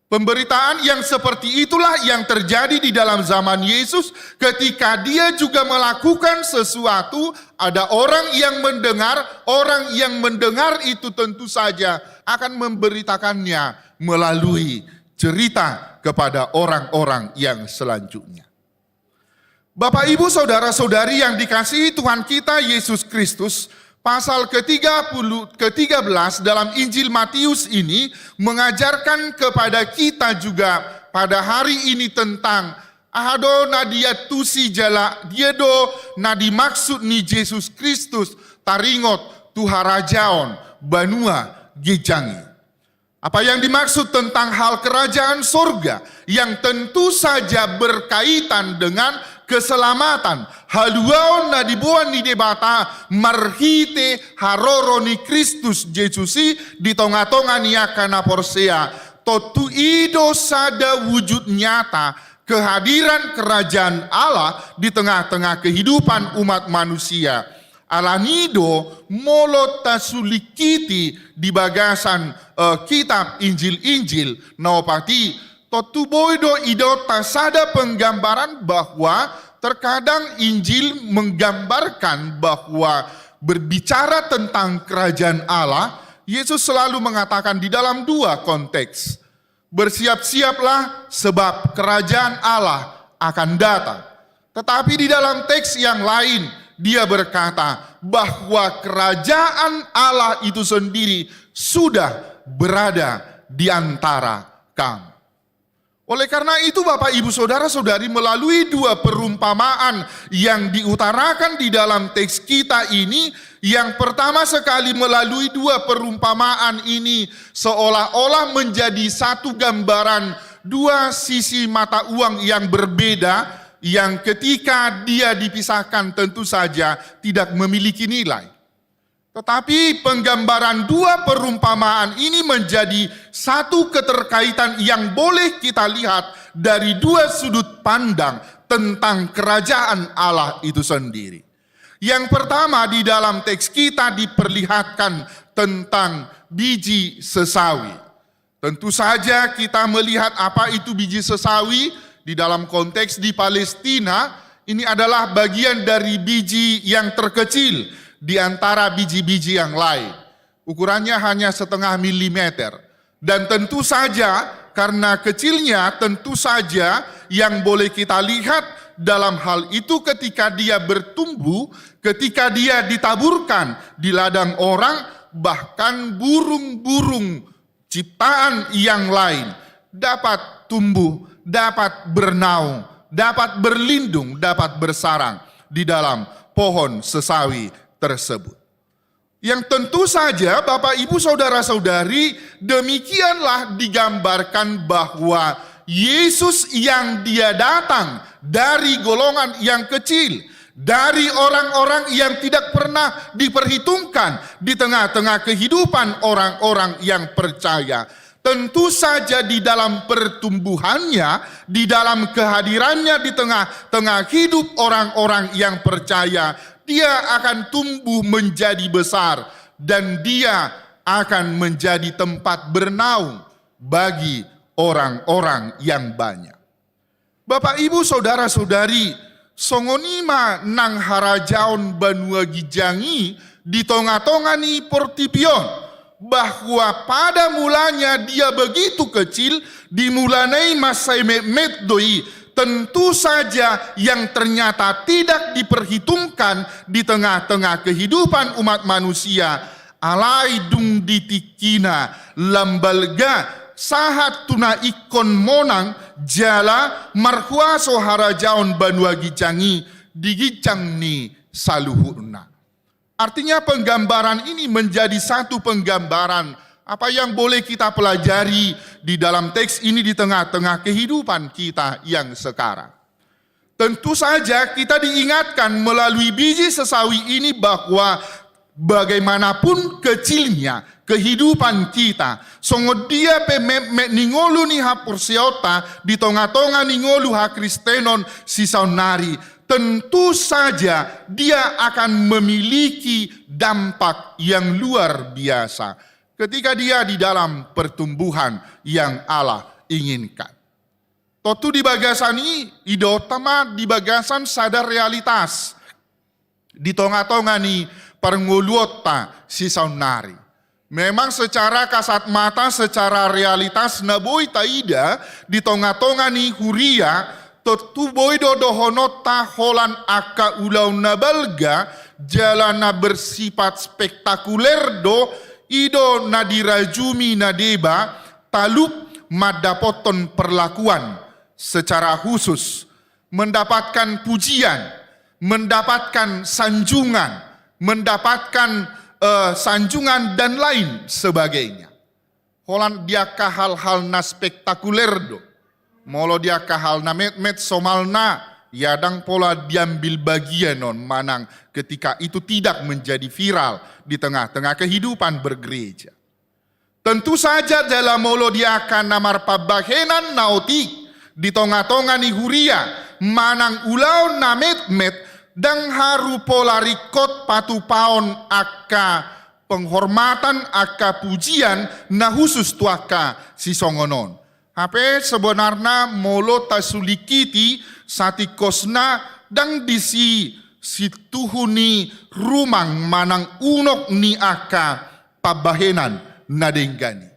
Pemberitaan yang seperti itulah yang terjadi di dalam zaman Yesus ketika dia juga melakukan sesuatu, ada orang yang mendengar, orang yang mendengar itu tentu saja akan memberitakannya melalui cerita kepada orang-orang yang selanjutnya. Bapak, Ibu, saudara-saudari yang dikasihi Tuhan kita Yesus Kristus, pasal ketiga puluh, ketiga belas dalam Injil Matius ini mengajarkan kepada kita juga pada hari ini tentang aha do na diantusi jala dia do na dimaksud ni Jesus Kristus taringot tu harajaon banua ginjang i. Apa yang dimaksud tentang hal kerajaan sorga yang tentu saja berkaitan dengan keselamatan, haluaon na diboan ni Debata marhite haroro ni Kristus Jesus i di tonga-tonga ni angka na porsea, tontu i do sada wujud nyata kehadiran kerajaan Allah di tengah-tengah kehidupan umat manusia. Alani do molo tasulingkiti di bagasan, eh, kitab Injil-Injil na opat i, tontu boi do idaonta sada penggambaran bahwa terkadang Injil menggambarkan bahwa berbicara tentang kerajaan Allah, Yesus selalu mengatakan di dalam dua konteks. Bersiap-siaplah, sebab kerajaan Allah akan datang. Tetapi di dalam teks yang lain, dia berkata bahwa kerajaan Allah itu sendiri sudah berada di antara kamu. Oleh karena itu, Bapak, Ibu, saudara-saudari, melalui dua perumpamaan yang diutarakan di dalam teks kita ini, yang pertama sekali, melalui dua perumpamaan ini seolah-olah menjadi satu gambaran dua sisi mata uang yang berbeda, yang ketika dia dipisahkan tentu saja tidak memiliki nilai. Tetapi penggambaran dua perumpamaan ini menjadi satu keterkaitan yang boleh kita lihat dari dua sudut pandang tentang kerajaan Allah itu sendiri. Yang pertama, di dalam teks kita diperlihatkan tentang biji sesawi. Tentu saja kita melihat apa itu biji sesawi di dalam konteks di Palestina, ini adalah bagian dari biji yang terkecil di antara biji-biji yang lain. Ukurannya hanya setengah milimeter. Dan tentu saja, karena kecilnya, tentu saja yang boleh kita lihat dalam hal itu ketika dia bertumbuh, ketika dia ditaburkan di ladang orang, bahkan burung-burung ciptaan yang lain dapat tumbuh, dapat bernaung, dapat berlindung, dapat bersarang di dalam pohon sesawi tersebut. Yang tentu saja, Bapak, Ibu, saudara-saudari, demikianlah digambarkan bahwa Yesus yang dia datang dari golongan yang kecil, dari orang-orang yang tidak pernah diperhitungkan di tengah-tengah kehidupan orang-orang yang percaya. Tentu saja di dalam pertumbuhannya, di dalam kehadirannya di tengah-tengah hidup orang-orang yang percaya, dia akan tumbuh menjadi besar. dan dia akan menjadi tempat bernaung bagi orang-orang yang banyak. Bapak, Ibu, saudara-saudari, songon i ma nang harajaon banua ginjang i di tonga-tonga ni portibi on, bahwa pada mulanya dia begitu kecil, di mulana i mansai metmet do i, tentu saja yang ternyata tidak diperhitungkan di tengah-tengah kehidupan umat manusia, alai dung di tingkina lam balga sahat tu na ingkon monang jala marhuaso harajaon banua ginjang i di ginjang ni saluhutna. Artinya, penggambaran ini menjadi satu penggambaran apa yang boleh kita pelajari di dalam teks ini di tengah-tengah kehidupan kita yang sekarang. Tentu saja kita diingatkan melalui biji sesawi ini bahwa bagaimanapun kecilnya kehidupan kita, songon dia pe metmet ni ngolu ni haporseaonta di tonga-tonga ni ngolu hakristenon sisaonnari, tentu saja dia akan memiliki dampak yang luar biasa ketika dia di dalam pertumbuhan yang Allah inginkan. Tontu di bagasan i, idaonta ma di bagasan sada realitas di tonga-tonga ni parngoluonta sisaonnari. Memang secara kasat mata, secara realitas na boi taida di tonga-tonga ni huria, tontu boi do dohononta holan angka ulaon na balga jala na bersifat spektakuler do, i do na dirajumi na deba, talup mandapothon perlakuan secara khusus, mendapatkan pujian, mendapatkan sanjungan, mendapatkan, eh, sanjungan dan lain sebagainya. Holan di angka hal-hal na spektakuler do. Molo di angka hal na metmet somalna, ia ndang pola diambil bagian on manang ketika itu tidak menjadi viral di tengah-tengah kehidupan bergereja. Tentu saja jala molo di angka na marpambahenan na otik di tonga-tonga ni huria manang ulaon na metmet, ndang haru pola ringkot patupaon angka penghormatan, angka pujian na khusus tu angka sisongon on. Hape sebenarna molo tasulingkiti satingkosna, ndang disi situhu ni rumang manang unok ni angka pambahenan na denggan i.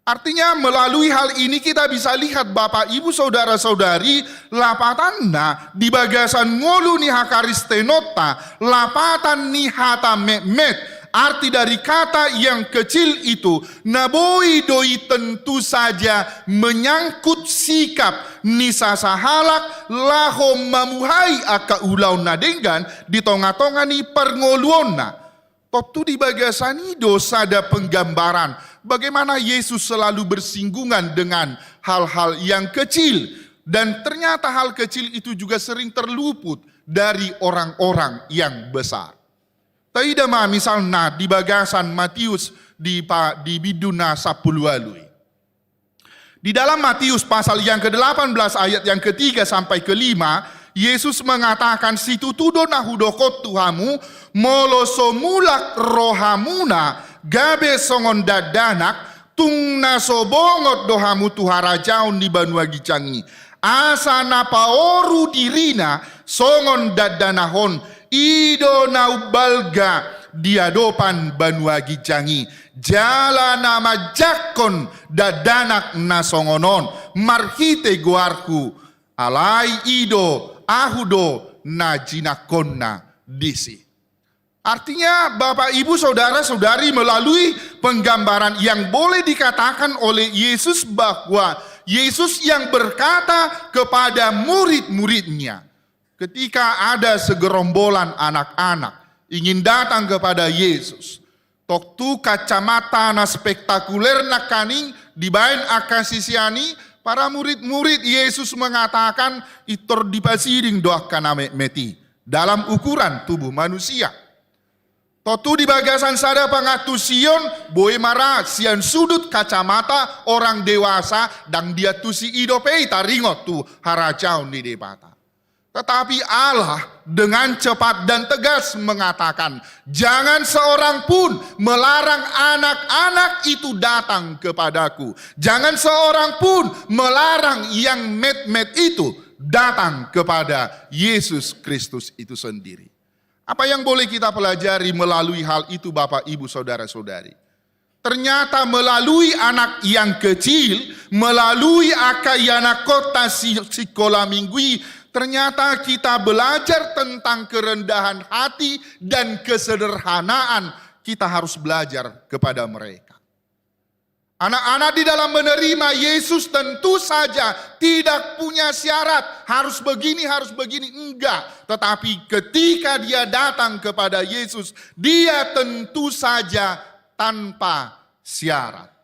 Artinya, melalui hal ini kita bisa lihat, Bapak, Ibu, saudara-saudari, lapatanna di bagasan ngolu ni hakristenonta, lapatan ni hata metmet, arti dari kata yang kecil itu, na boi do i tentu saja menyangkut sikap ni sasahalak laho mamuhai angka ulaon na denggan di tonga-tonga ni parngoluonna. Tontu di bagasan i do sada penggambaran bagaimana Yesus selalu bersinggungan dengan hal-hal yang kecil, dan ternyata hal kecil itu juga sering terluput dari orang-orang yang besar. Taida ma misalna di bagasan Matius di pa-, di bindu na sampulu ualu i. Di dalam Matius pasal yang kedelapan belas ayat yang ketiga sampai kelima, Yesus mengatakan, situtu do na hudok on tu hamu, molo so mulak rohamuna gabe songon dakdanak, tung na so bongot do hamu tu harajaon ni banua ginjang i. Asa na paoru dirina songon dakdanak on, i do na umbalga di adopan banua ginjang i, jala na manjangkon dakdanak na songon on marhite goarhu, alai i do, ahu do na jinangkonna disi. Artinya, Bapak, Ibu, saudara-saudari, melalui penggambaran yang boleh dikatakan oleh Yesus bahwa Yesus yang berkata kepada murid-muridnya, ketika ada segerombolan anak-anak ingin datang kepada Yesus, tontu kacamata na spektakuler nangkaning dibaen angka sisean i, para murid-murid Yesus mengatakan, intor dipasiding do angka na metmet i dalam ukuran tubuh manusia. Tontu di bagasan sada pangantusion, boi ma ra sian sudut kacamata orang dewasa, ndang diantusi i dope i taringot tu harajaon ni Debata. Tetapi Allah dengan cepat dan tegas mengatakan, "Jangan seorang pun melarang anak-anak itu datang kepadaku. Jangan seorang pun melarang yang metmet itu datang kepada Yesus Kristus itu sendiri." Apa yang boleh kita pelajari melalui hal itu, Bapak, Ibu, Saudara-saudari? Ternyata melalui anak yang kecil, melalui angka ianakhonta si, sikola minggu i, ternyata kita belajar tentang kerendahan hati dan kesederhanaan. Kita harus belajar kepada mereka. Anak-anak di dalam menerima Yesus tentu saja tidak punya syarat, harus begini, harus begini, enggak. Tetapi ketika dia datang kepada Yesus, dia tentu saja tanpa syarat.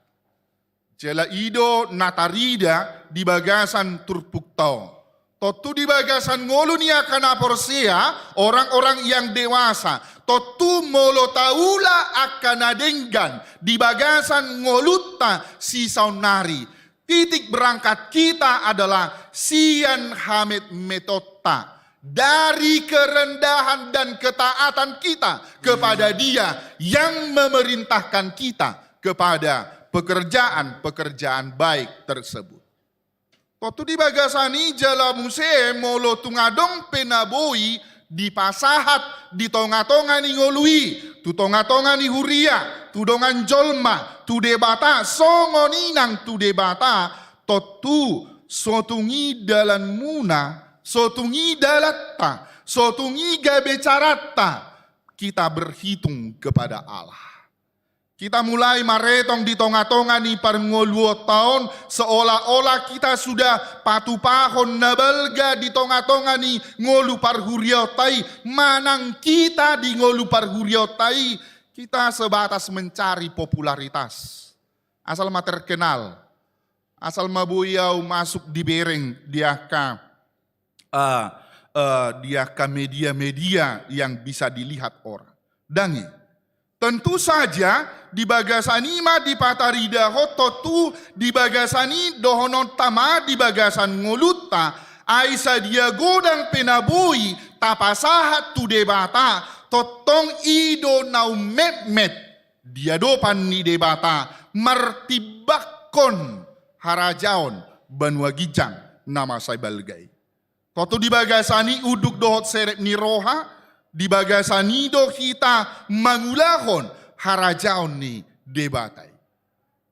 Jala i do na tarida di bagasan turpukta on. Tontu di bagasan ngolu ni angka na porsea, orang-orang yang dewasa. Tontu molo taula angka na denggan di bagasan ngolunta sisaonnari. Titik berangkat kita adalah sian hametmetonta. Dari kerendahan dan ketaatan kita kepada Dia yang memerintahkan kita kepada pekerjaan-pekerjaan baik tersebut. Tontu di bagasan i jala muse molo tung adong pe na boi dipasahat di tonga-tonga ni ngolu i, tu tonga-tonga ni huria, tu dongan jolma, tu Debata, songon i nang tu Debata, tontu so tung i dalanmuna, so tung i dalanta, so tung i gabe caranta, kita berhitung kepada Allah. Kita mulai maretong di tonga-tonga ni parngoluonta on, seolah-olah kita sudah patupahon na balga di tonga-tonga ni ngolu parhuriaonta i, manang kita di ngolu parhuriaonta i, kita sebatas mencari popularitas. Asal ma terkenal, asal ma boi au masuk dibereng di angka, eh, eh, di angka media-media yang bisa dilihat orang. Ndang i. Tentu saja, di bagasan i ma dipataridahon tontu, di bagasan i dohononta ma di bagasan ngolunta, ai sadia godang pe na boi tapasahat tu Debata, tongtong i do na ummetmet di adopan ni Debata, martimbangkon harajaon banua ginjang na masa balga i. Tontu di bagasan i unduk dohot serep ni roha, di bagasan i do hita mangulahon harajaon ni Debata i.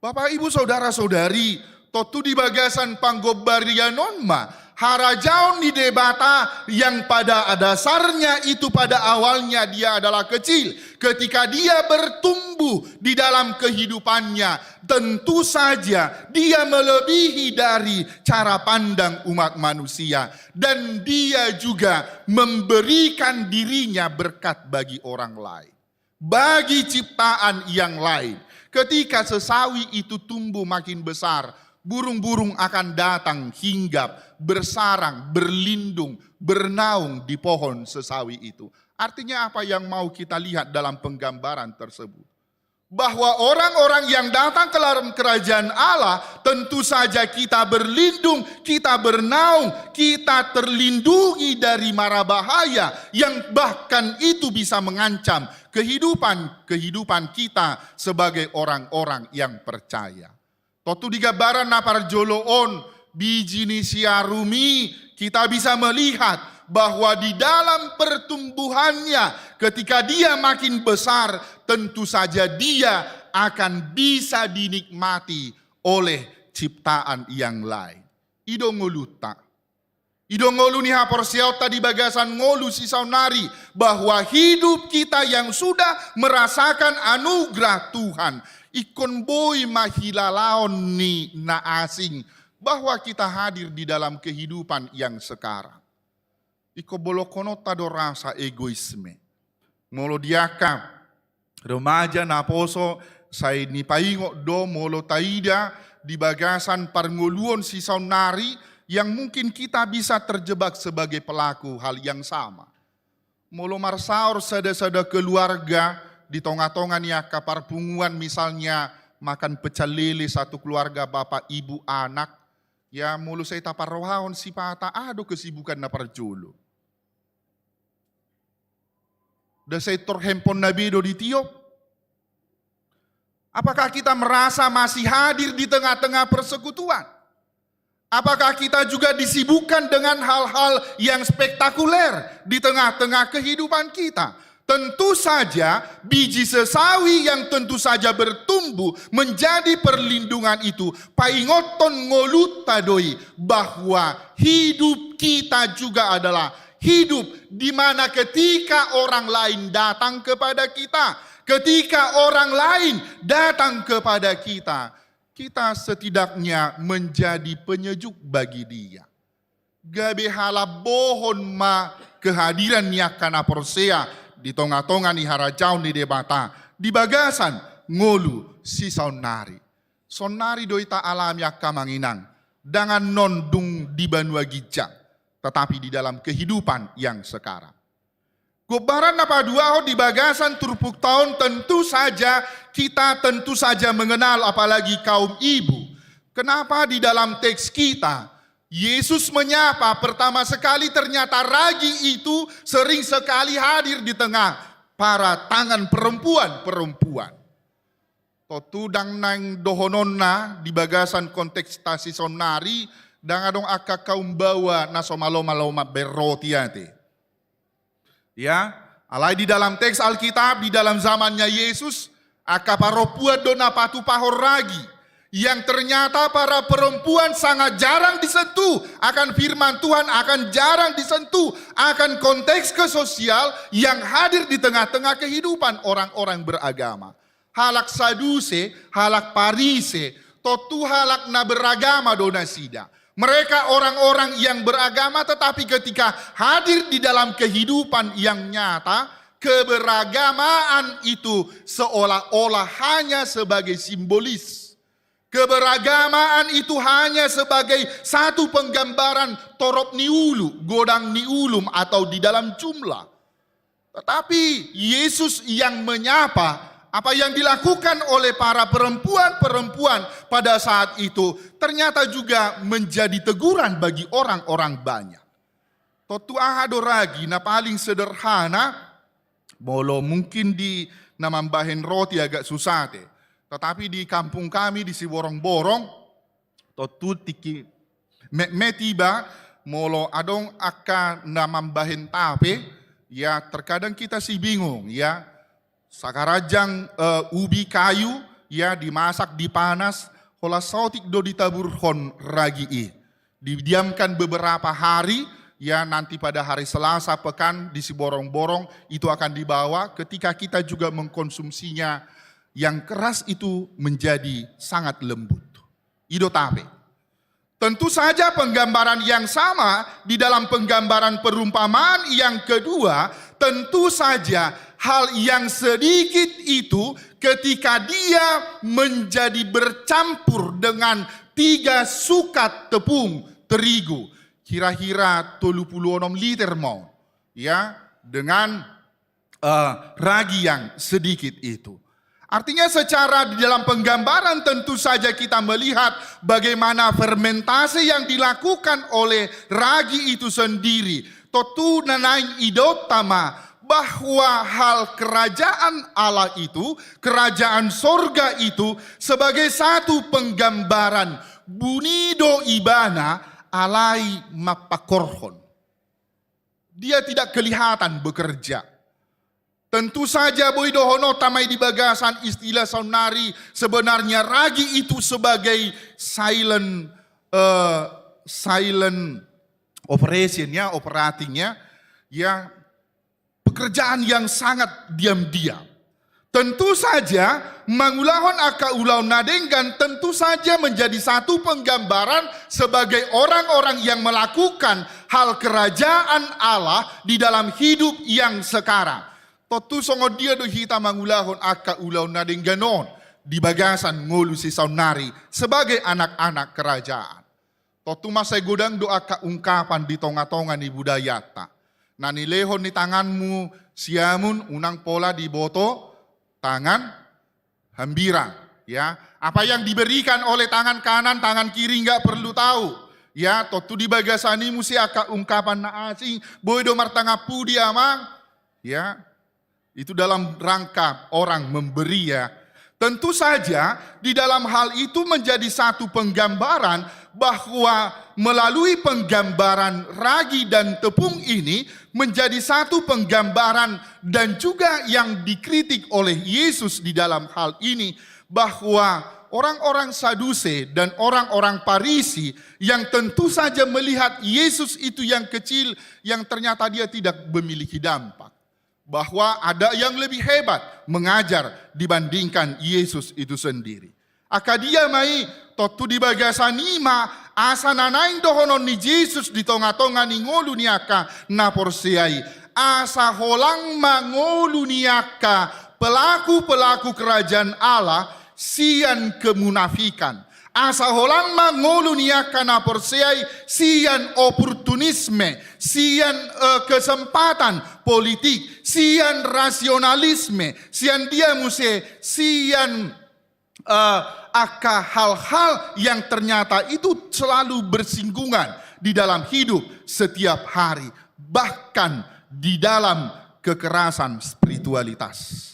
Bapak, Ibu, Saudara-saudari, tontu di bagasan panggombarian on ma harajaon ni Debata yang pada dasarnya itu, pada awalnya dia adalah kecil. Ketika dia bertumbuh di dalam kehidupannya, tentu saja dia melebihi dari cara pandang umat manusia. Dan dia juga memberikan dirinya berkat bagi orang lain, bagi ciptaan yang lain. Ketika sesawi itu tumbuh makin besar, burung-burung akan datang hinggap, bersarang, berlindung, bernaung di pohon sesawi itu. Artinya, apa yang mau kita lihat dalam penggambaran tersebut? Bahwa orang-orang yang datang ke dalam kerajaan Allah, tentu saja kita berlindung, kita bernaung, kita terlindungi dari mara bahaya yang bahkan itu bisa mengancam kehidupan, kehidupan kita sebagai orang-orang yang percaya. Tontu di gambaran na parjolo on, biji ni siarum i, kita bisa melihat bahwa di dalam pertumbuhannya, ketika dia makin besar, tentu saja dia akan bisa dinikmati oleh ciptaan yang lain. I do ngolunta. I do ngolu ni haporseaonta di bagasan ngolu sisaonnari, bahwa hidup kita yang sudah merasakan anugerah Tuhan, ingkon boi ma hilalaon ni na asing bahwa kita hadir di dalam kehidupan yang sekarang. Ingkon bolongkononta do rasa egoisme. Molo di angka remaja naposo, sai nipaingot do molo taida di bagasan parngoluon sisaonnari yang mungkin kita bisa terjebak sebagai pelaku hal yang sama. Molo marsaor sada-sada keluarga di tonga-tonga ni angka parpunguan, misalnya makan pecel lele satu keluarga, bapak, ibu, anak, ya, molo sai taparrohahon sipata, aha do kesibukan na parjolo? Da sensor handphone na be do ditiop? Apakah kita merasa masih hadir di tengah-tengah persekutuan? Apakah kita juga disibukkan dengan hal-hal yang spektakuler di tengah-tengah kehidupan kita? Tentu saja, biji sesawi yang tentu saja bertumbuh menjadi perlindungan itu paingothon ngolunta do i, bahwa hidup kita juga adalah hidup di mana ketika orang lain datang kepada kita, ketika orang lain datang kepada kita, kita setidaknya menjadi penyejuk bagi dia. Gabe halambohon ma kehadiran ni angka na porsea di tonga-tonga ni harajaon ni Debata di bagasan ngolu sisaonnari. Saonnari do i taalami angka amang inang, ndang annon dung di banua ginjang, tetapi di dalam kehidupan yang sekarang. Gombaran na paduahon di bagasan turpukta on, tentu saja kita tentu saja mengenal apalagi kaum ibu. Kenapa di dalam teks kita Yesus menyapa pertama sekali, ternyata ragi itu sering sekali hadir di tengah para tangan perempuan-perempuan. Tontu ndang naeng dohononna di bagasan konteks ta sisaonnari, ndang adong angka kaum baoa na so malo-malo mambahen roti ate. Ya, alai di dalam teks Alkitab, di dalam zamannya Yesus, angka parompuan do na patupahon ragi, yang ternyata para perempuan sangat jarang disentuh akan firman Tuhan, akan jarang disentuh akan konteks kesosial yang hadir di tengah-tengah kehidupan orang-orang beragama. Halak Saduse, halak Parise, tontu halak na beragama do nasida. Mereka orang-orang yang beragama, tetapi ketika hadir di dalam kehidupan yang nyata, keberagamaan itu seolah-olah hanya sebagai simbolis. Keberagamaan itu hanya sebagai satu penggambaran torop ni ulu, godang ni ulum, atau di dalam jumlah. Tetapi Yesus yang menyapa, apa yang dilakukan oleh para perempuan-perempuan pada saat itu ternyata juga menjadi teguran bagi orang-orang banyak. Tontu aha do ragi na paling sederhana, molo mungkin di na mambahen roti agak susah te. Tetapi di kampung kami di Siborongborong, tontu tingki metmet iba, molo adong angka na mambahen tape, ya terkadang kita si bingung, ya. Sakaranjang, eh, ubi kayu, ya dimasak, dipanas, holan saotik do ditaburhon ragi i. Didiamkan beberapa hari, ya nanti pada hari Selasa pekan di Siborongborong itu akan dibawa, ketika kita juga mengkonsumsinya, yang keras itu menjadi sangat lembut. I do tape. Tentu saja penggambaran yang sama di dalam penggambaran perumpamaan yang kedua, tentu saja hal yang sedikit itu ketika dia menjadi bercampur dengan tiga sukat tepung terigu, kira-kira tolu pulu onom liter ma on, ya, dengan eh, ragi yang sedikit itu. Artinya, secara di dalam penggambaran tentu saja kita melihat bagaimana fermentasi yang dilakukan oleh ragi itu sendiri. Tontu na naeng idaonta ma bahwa hal kerajaan Allah itu, kerajaan sorga itu sebagai satu penggambaran, buni do ibana alai mampangkorhon. Dia tidak kelihatan bekerja. Tentu saja boi dohononta ma i di bagasan istilah saonnari, sebenarnya ragi itu sebagai silent, eh, silent operation, ya, operating, ya. Ya, pekerjaan yang sangat diam-diam. Tentu saja mangulahon angka ulaon na denggan tentu saja menjadi satu penggambaran sebagai orang-orang yang melakukan hal kerajaan Allah di dalam hidup yang sekarang. Tontu songon dia do hita mangulahon angka ulaon na denggan on di bagasan ngolu sisaonnari sebagai anak-anak kerajaan. Tontu mansai godang do angka ungkapan di tonga-tonga ni budayanta. Na nilehon ni tanganmu siamun unang pola diboto tangan hambirang. Ya, apa yang diberikan oleh tangan kanan, tangan kiri nggak perlu tahu. Ya, tontu di bagasan i muse angka ungkapan na asing, boi do martangan pudi amang. Ya, Itu dalam rangka orang memberi, ya. Tentu saja di dalam hal itu menjadi satu penggambaran bahwa melalui penggambaran ragi dan tepung ini menjadi satu penggambaran dan juga yang dikritik oleh Yesus di dalam hal ini bahwa orang-orang Saduse dan orang-orang Parisi yang tentu saja melihat Yesus itu yang kecil, yang ternyata dia tidak memiliki dampak. Bahwa ada yang lebih hebat mengajar dibandingkan Yesus itu sendiri. Angka dia ma i, tontu di bagasan i ma asa na naeng dohonon ni Jesus di tonga-tonga ni ngolu ni angka na porsea i. Asa holang ma ngolu ni angka pelaku-pelaku kerajaan Allah sian kemunafikan. Asa holang ma ngolu ni angka na porsea i sian oportunisme, sian, eh, kesempatan politik, sian rasionalisme, sian dia muse, sian, eh, angka hal-hal yang ternyata itu selalu bersinggungan di dalam hidup setiap hari, bahkan di dalam kekerasan spiritualitas.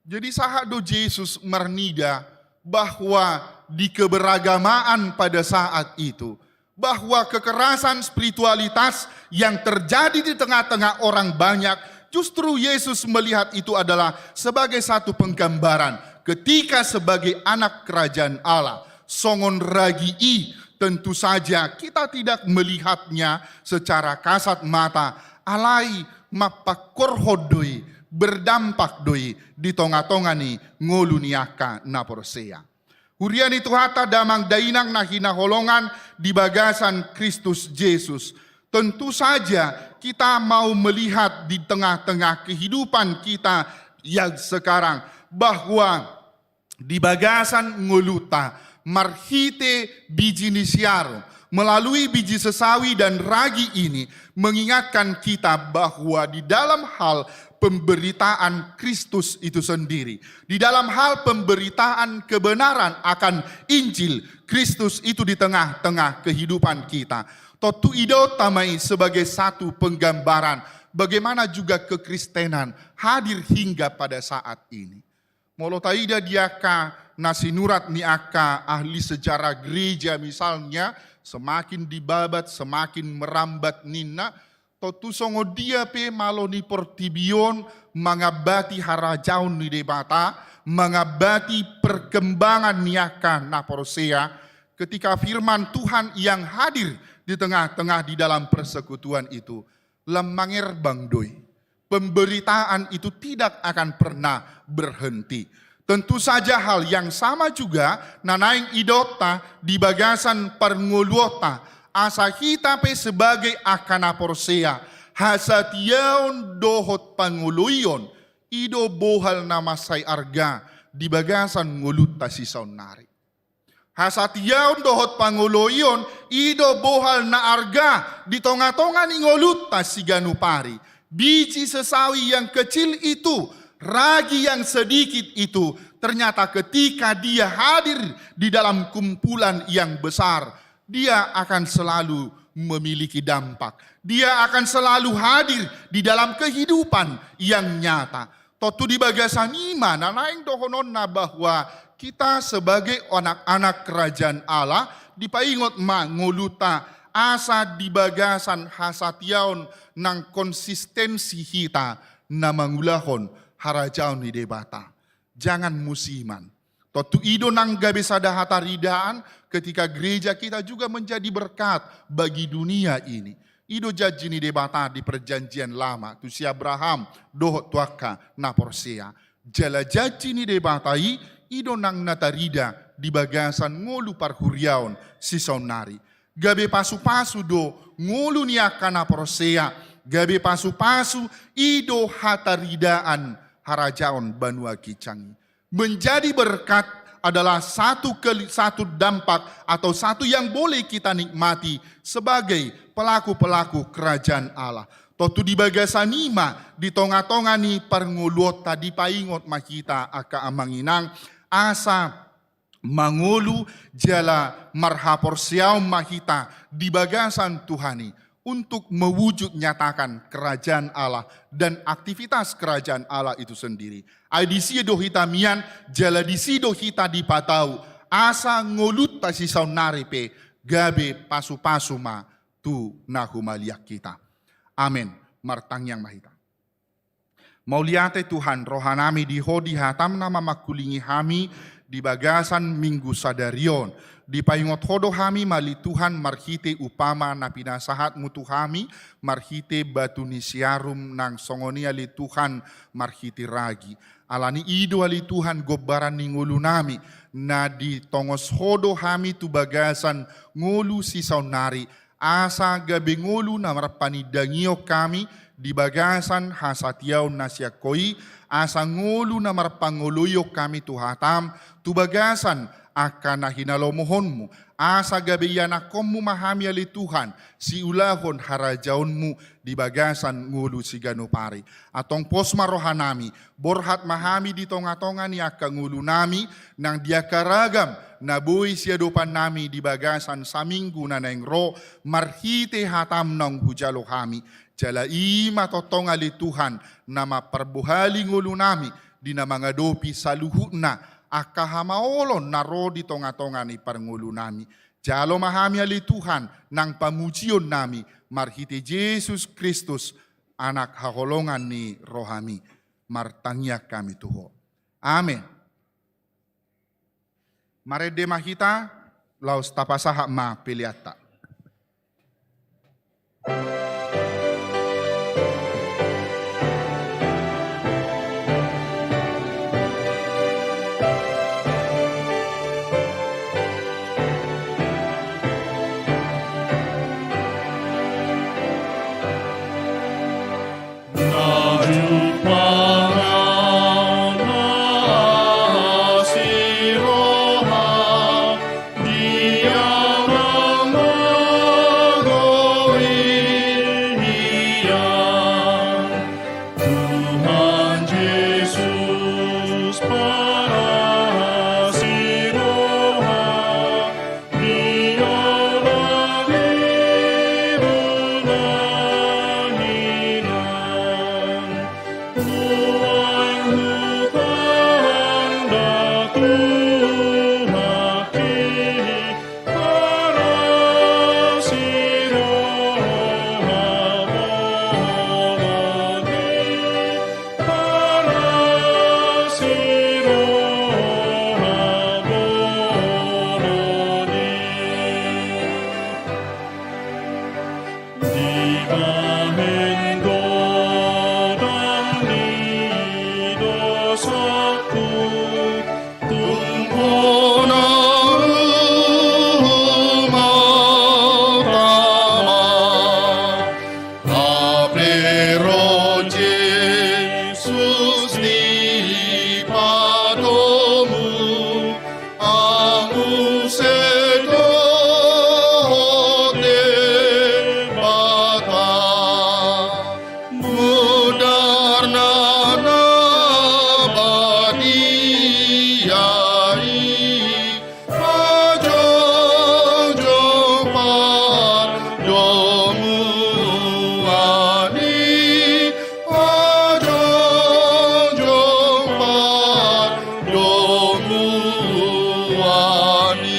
Jadi sahat do Jesus marnida bahwa di keberagamaan pada saat itu, bahwa kekerasan spiritualitas yang terjadi di tengah-tengah orang banyak, justru Yesus melihat itu adalah sebagai satu penggambaran ketika sebagai anak kerajaan Allah. Songon ragi i, tentu saja kita tidak melihatnya secara kasat mata, alai mampangkorhon do i, berdampak do i di tonga-tonga ni ngolu ni angka na porsea. Huria ni Tuhanta, damang dainang na hinaholongan di bagasan Kristus Jesus. Tentu saja kita mau melihat di tengah-tengah kehidupan kita yang sekarang bahwa di bagasan ngolunta marhite biji ni siarum, melalui biji sesawi dan ragi ini mengingatkan kita bahwa di dalam hal pemberitaan Kristus itu sendiri, di dalam hal pemberitaan kebenaran akan Injil Kristus itu di tengah-tengah kehidupan kita, tontu idaonta ma i sebagai satu penggambaran bagaimana juga kekristenan hadir hingga pada saat ini. Molo taida di angka na sinurat ni angka ahli sejarah gereja misalnya, semakin dibabat, semakin merambat ninna, tontu songon dia pe malo ni portibi on mangambati harajaon ni Debata, mangambati perkembangan ni angka na porsea, ketika firman Tuhan yang hadir di tengah-tengah di dalam persekutuan itu, lam mangerbang do i. Pemberitaan itu tidak akan pernah berhenti. Tentu saja hal yang sama juga na naeng idaonta di bagasan parngoluonta, asa hita pe sebagai angka na porsea, hasatiaon dohot pangoloion, i do bohal na mansai arga di bagasan ngolunta sisaonnari. Hasatiaon dohot pangoloion, i do bohal na arga di tonga-tonga ni ngolunta siganup ari. Biji sesawi yang kecil itu, ragi yang sedikit itu, ternyata ketika dia hadir di dalam kumpulan yang besar, dia akan selalu memiliki dampak. Dia akan selalu hadir di dalam kehidupan yang nyata. Tontu di bagasan i ma na naeng dohononna bahwa kita sebagai anak-anak kerajaan Allah dipaingot ma ngolunta asa di bagasan hasatiaon nang konsistensi hita na mangulahon harajaon ni Debata. Jangan musiman. Tontu i do nang gabe sada hataridaan ketika gereja kita juga menjadi berkat bagi dunia ini. I do janji ni Debata di Perjanjian Lama tu si Abraham dohot tu angka na porsea. Jala janji ni Debata i, i do nang na tarida di bagasan ngolu parhuriaon sisaonnari. Gabe pasu-pasu do ngolu ni angka na porsea, gabe pasu-pasu i do hataridaan harajaon banua ginjang i. Menjadi berkat adalah satu keli-, satu dampak atau satu yang boleh kita nikmati sebagai pelaku-pelaku kerajaan Allah. Tontu di bagasan i ma di tonga-tonga ni parngoluonta dipaingot ma hita angka amang inang, asa mangolu jala marhaporseaon ma hita di bagasan Tuhan i. untuk mewujud nyatakan kerajaan Allah dan aktivitas kerajaan Allah itu sendiri. Ai disi do hita mian, jala disi do hita dipatau, asa ngolunta sisaonnari pe gabe pasupasu ma tu na humaliang hita. Amen. Martangiang ma hita. Mauliate Tuhan, rohanami di Ho di hatam na mamangkulingi hami di bagasan Minggu sadari on. Dipaingot Ho do hami mali Tuhan marhite upama na pinasahatmu tu hami, marhite batu ni siarum nang songon i ale Tuhan marhite ragi. Alani i do ale Tuhan gombaran ni ngolunami, na ditongos Ho do hami tu bagasan ngolu sisaonnari, asa gabe ngolu na marpanindangion hami di bagasan hasatiaon na sian Ho i, asa ngolu na marpangoloion hami tu hatam, tu bagasan angka na hinalomohonmu, asa gabe ianakhonmu ma hami ale Tuhan, siulahon harajaonmu di bagasan ngolu siganup ari. Antong pos ma rohanami, borhat ma hami di tongatonga ni angka ngolunami, nang di angka ragam na boi siadopannami di bagasan saminggu na naeng ro, marhite hatam naung hujalo hami. Jala i ma tongtong ale Tuhan, na mamparbohali ngolunami, di na mangadopi saluhutna angka hamaolon na ro di tongatonga ni parngolunami. Jalo ma hami ale Tuhan, nang pamujionnami, marhite Jesus Kristus, Anak haholongan ni rohami, martangiang hami tu Ho. Amen. Marende ma hita, laos tapasahat ma peleanta. Hape ro Jesus di padomu, amu sedo Debata, mudarna na badia i, pajongjong pardomuan i, pajongjong pardomuan i.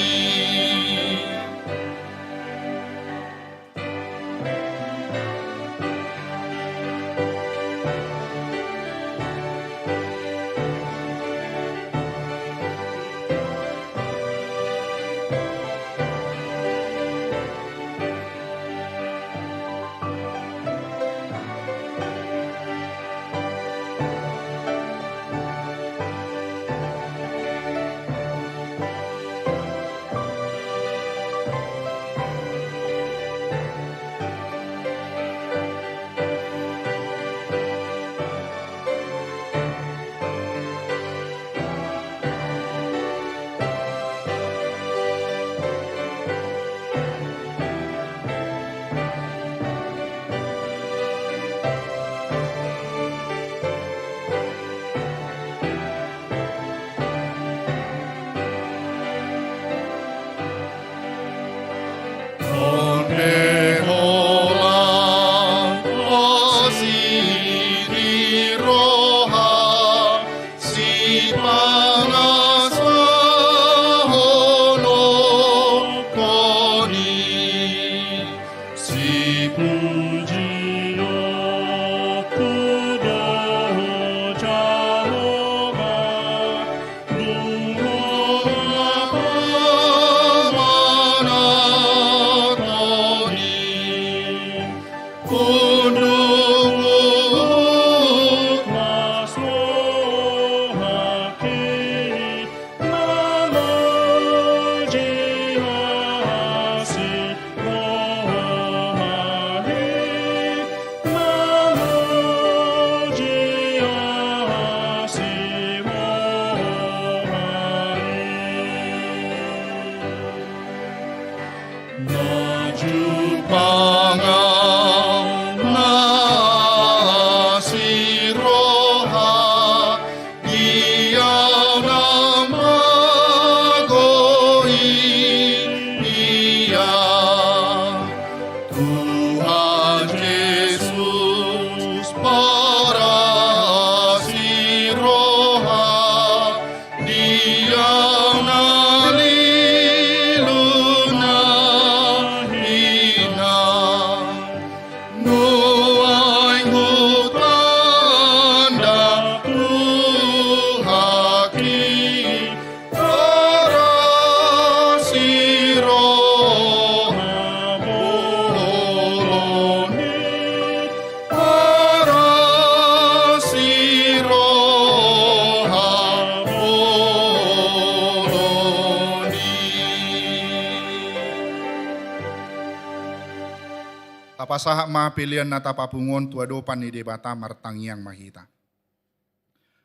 Tapasahat ma pelean na tapapungu on tu adopan ni Debata. Martangiang ma hita.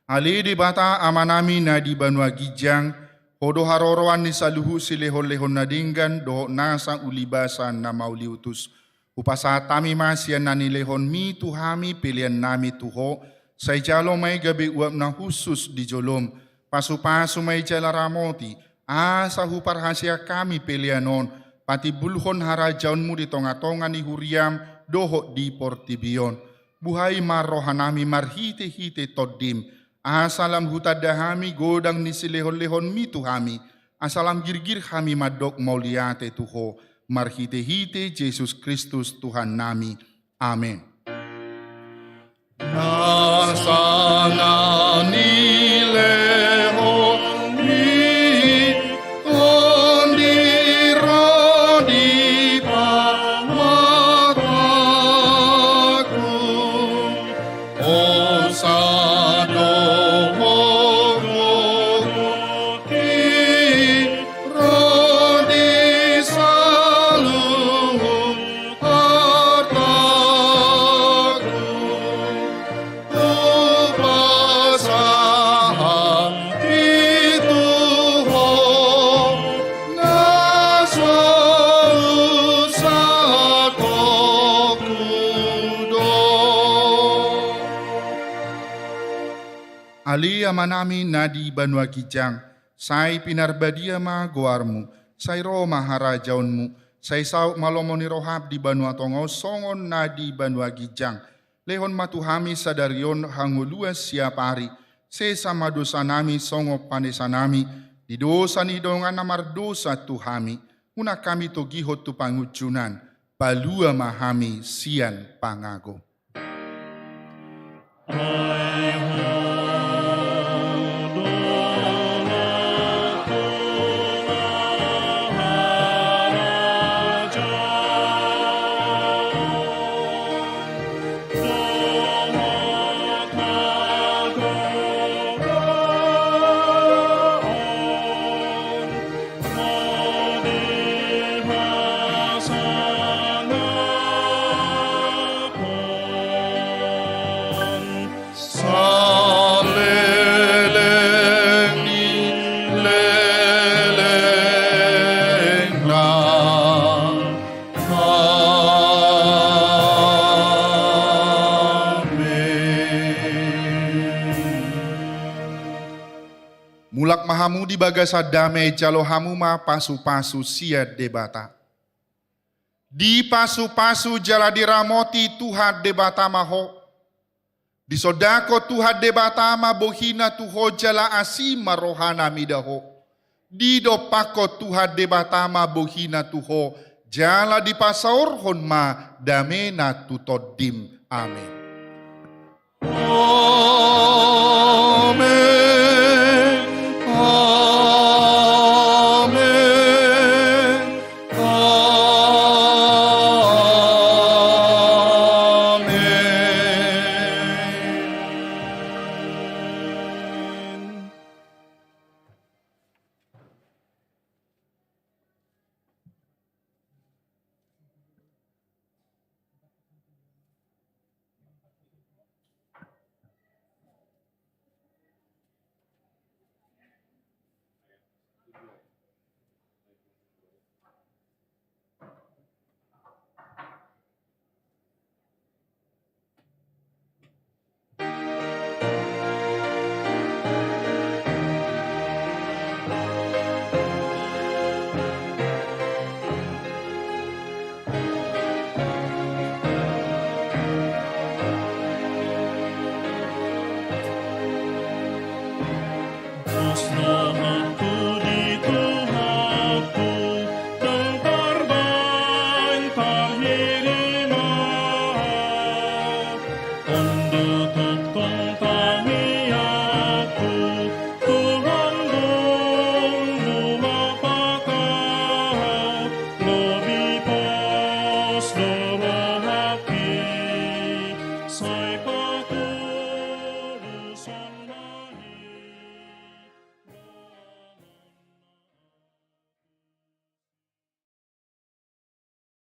Ale Debata Amanami na di banua ginjang, Ho do haroroan ni saluhut silehonlehon na denggan dohot nasa ulibasa na mauliutus. Hupasahat hami ma sian na nilehonMi tu hami peleannami tu Ho, sai jalo ma i gabe uap na hushus di joloM. Pasupasu ma i jala ramoti, asa huparhaseang hami pelean on patimbulhon harajaonMu di tongatonga ni huriaM dohot di portibi on. Buhai ma rohanami marhitehite TondiM, asa lam hutanda hami godang ni silehonlehonMi tu hami, asa lam girgir hami mandok mauliate tu Ho, marhitehite Jesus Kristus Tuhannami. Amen. Nasa na nilehonMi Tondi ro di pamatangku, hosa do horongku ro di saluhut artangku. Hupasahat i tu Ho na so husangapku do. Ale Amanami na di banua ginjang, sai pinarbadia ma goarMu, sai ro ma harajaonMu, sai saut ma lomo ni rohaM di banua tonga on songon na di banua ginjang. Lehon ma tu hami sadari on hangoluan siapari, sesa ma dosanami songon panesanami di dosa ni dongan na mardosa tu hami. Unang hami togihon tu pangunjunan, palua ma hami sian pangago. Saleleng ni lelengna. Amen. Mulak ma hamu di bagasan dame, jalo hamu ma pasupasu sian Debata. Dipasupasu jala diramoti Tuhan Debata ma ho. Disondangkon Tuhan Debata ma bohiNa tu ho jala asi ma rohaNa mida ho. Didompakkon Tuhan Debata ma bohiNa tu ho, jala dipasaorhon ma dameNa tu tondim. Amen. Amen.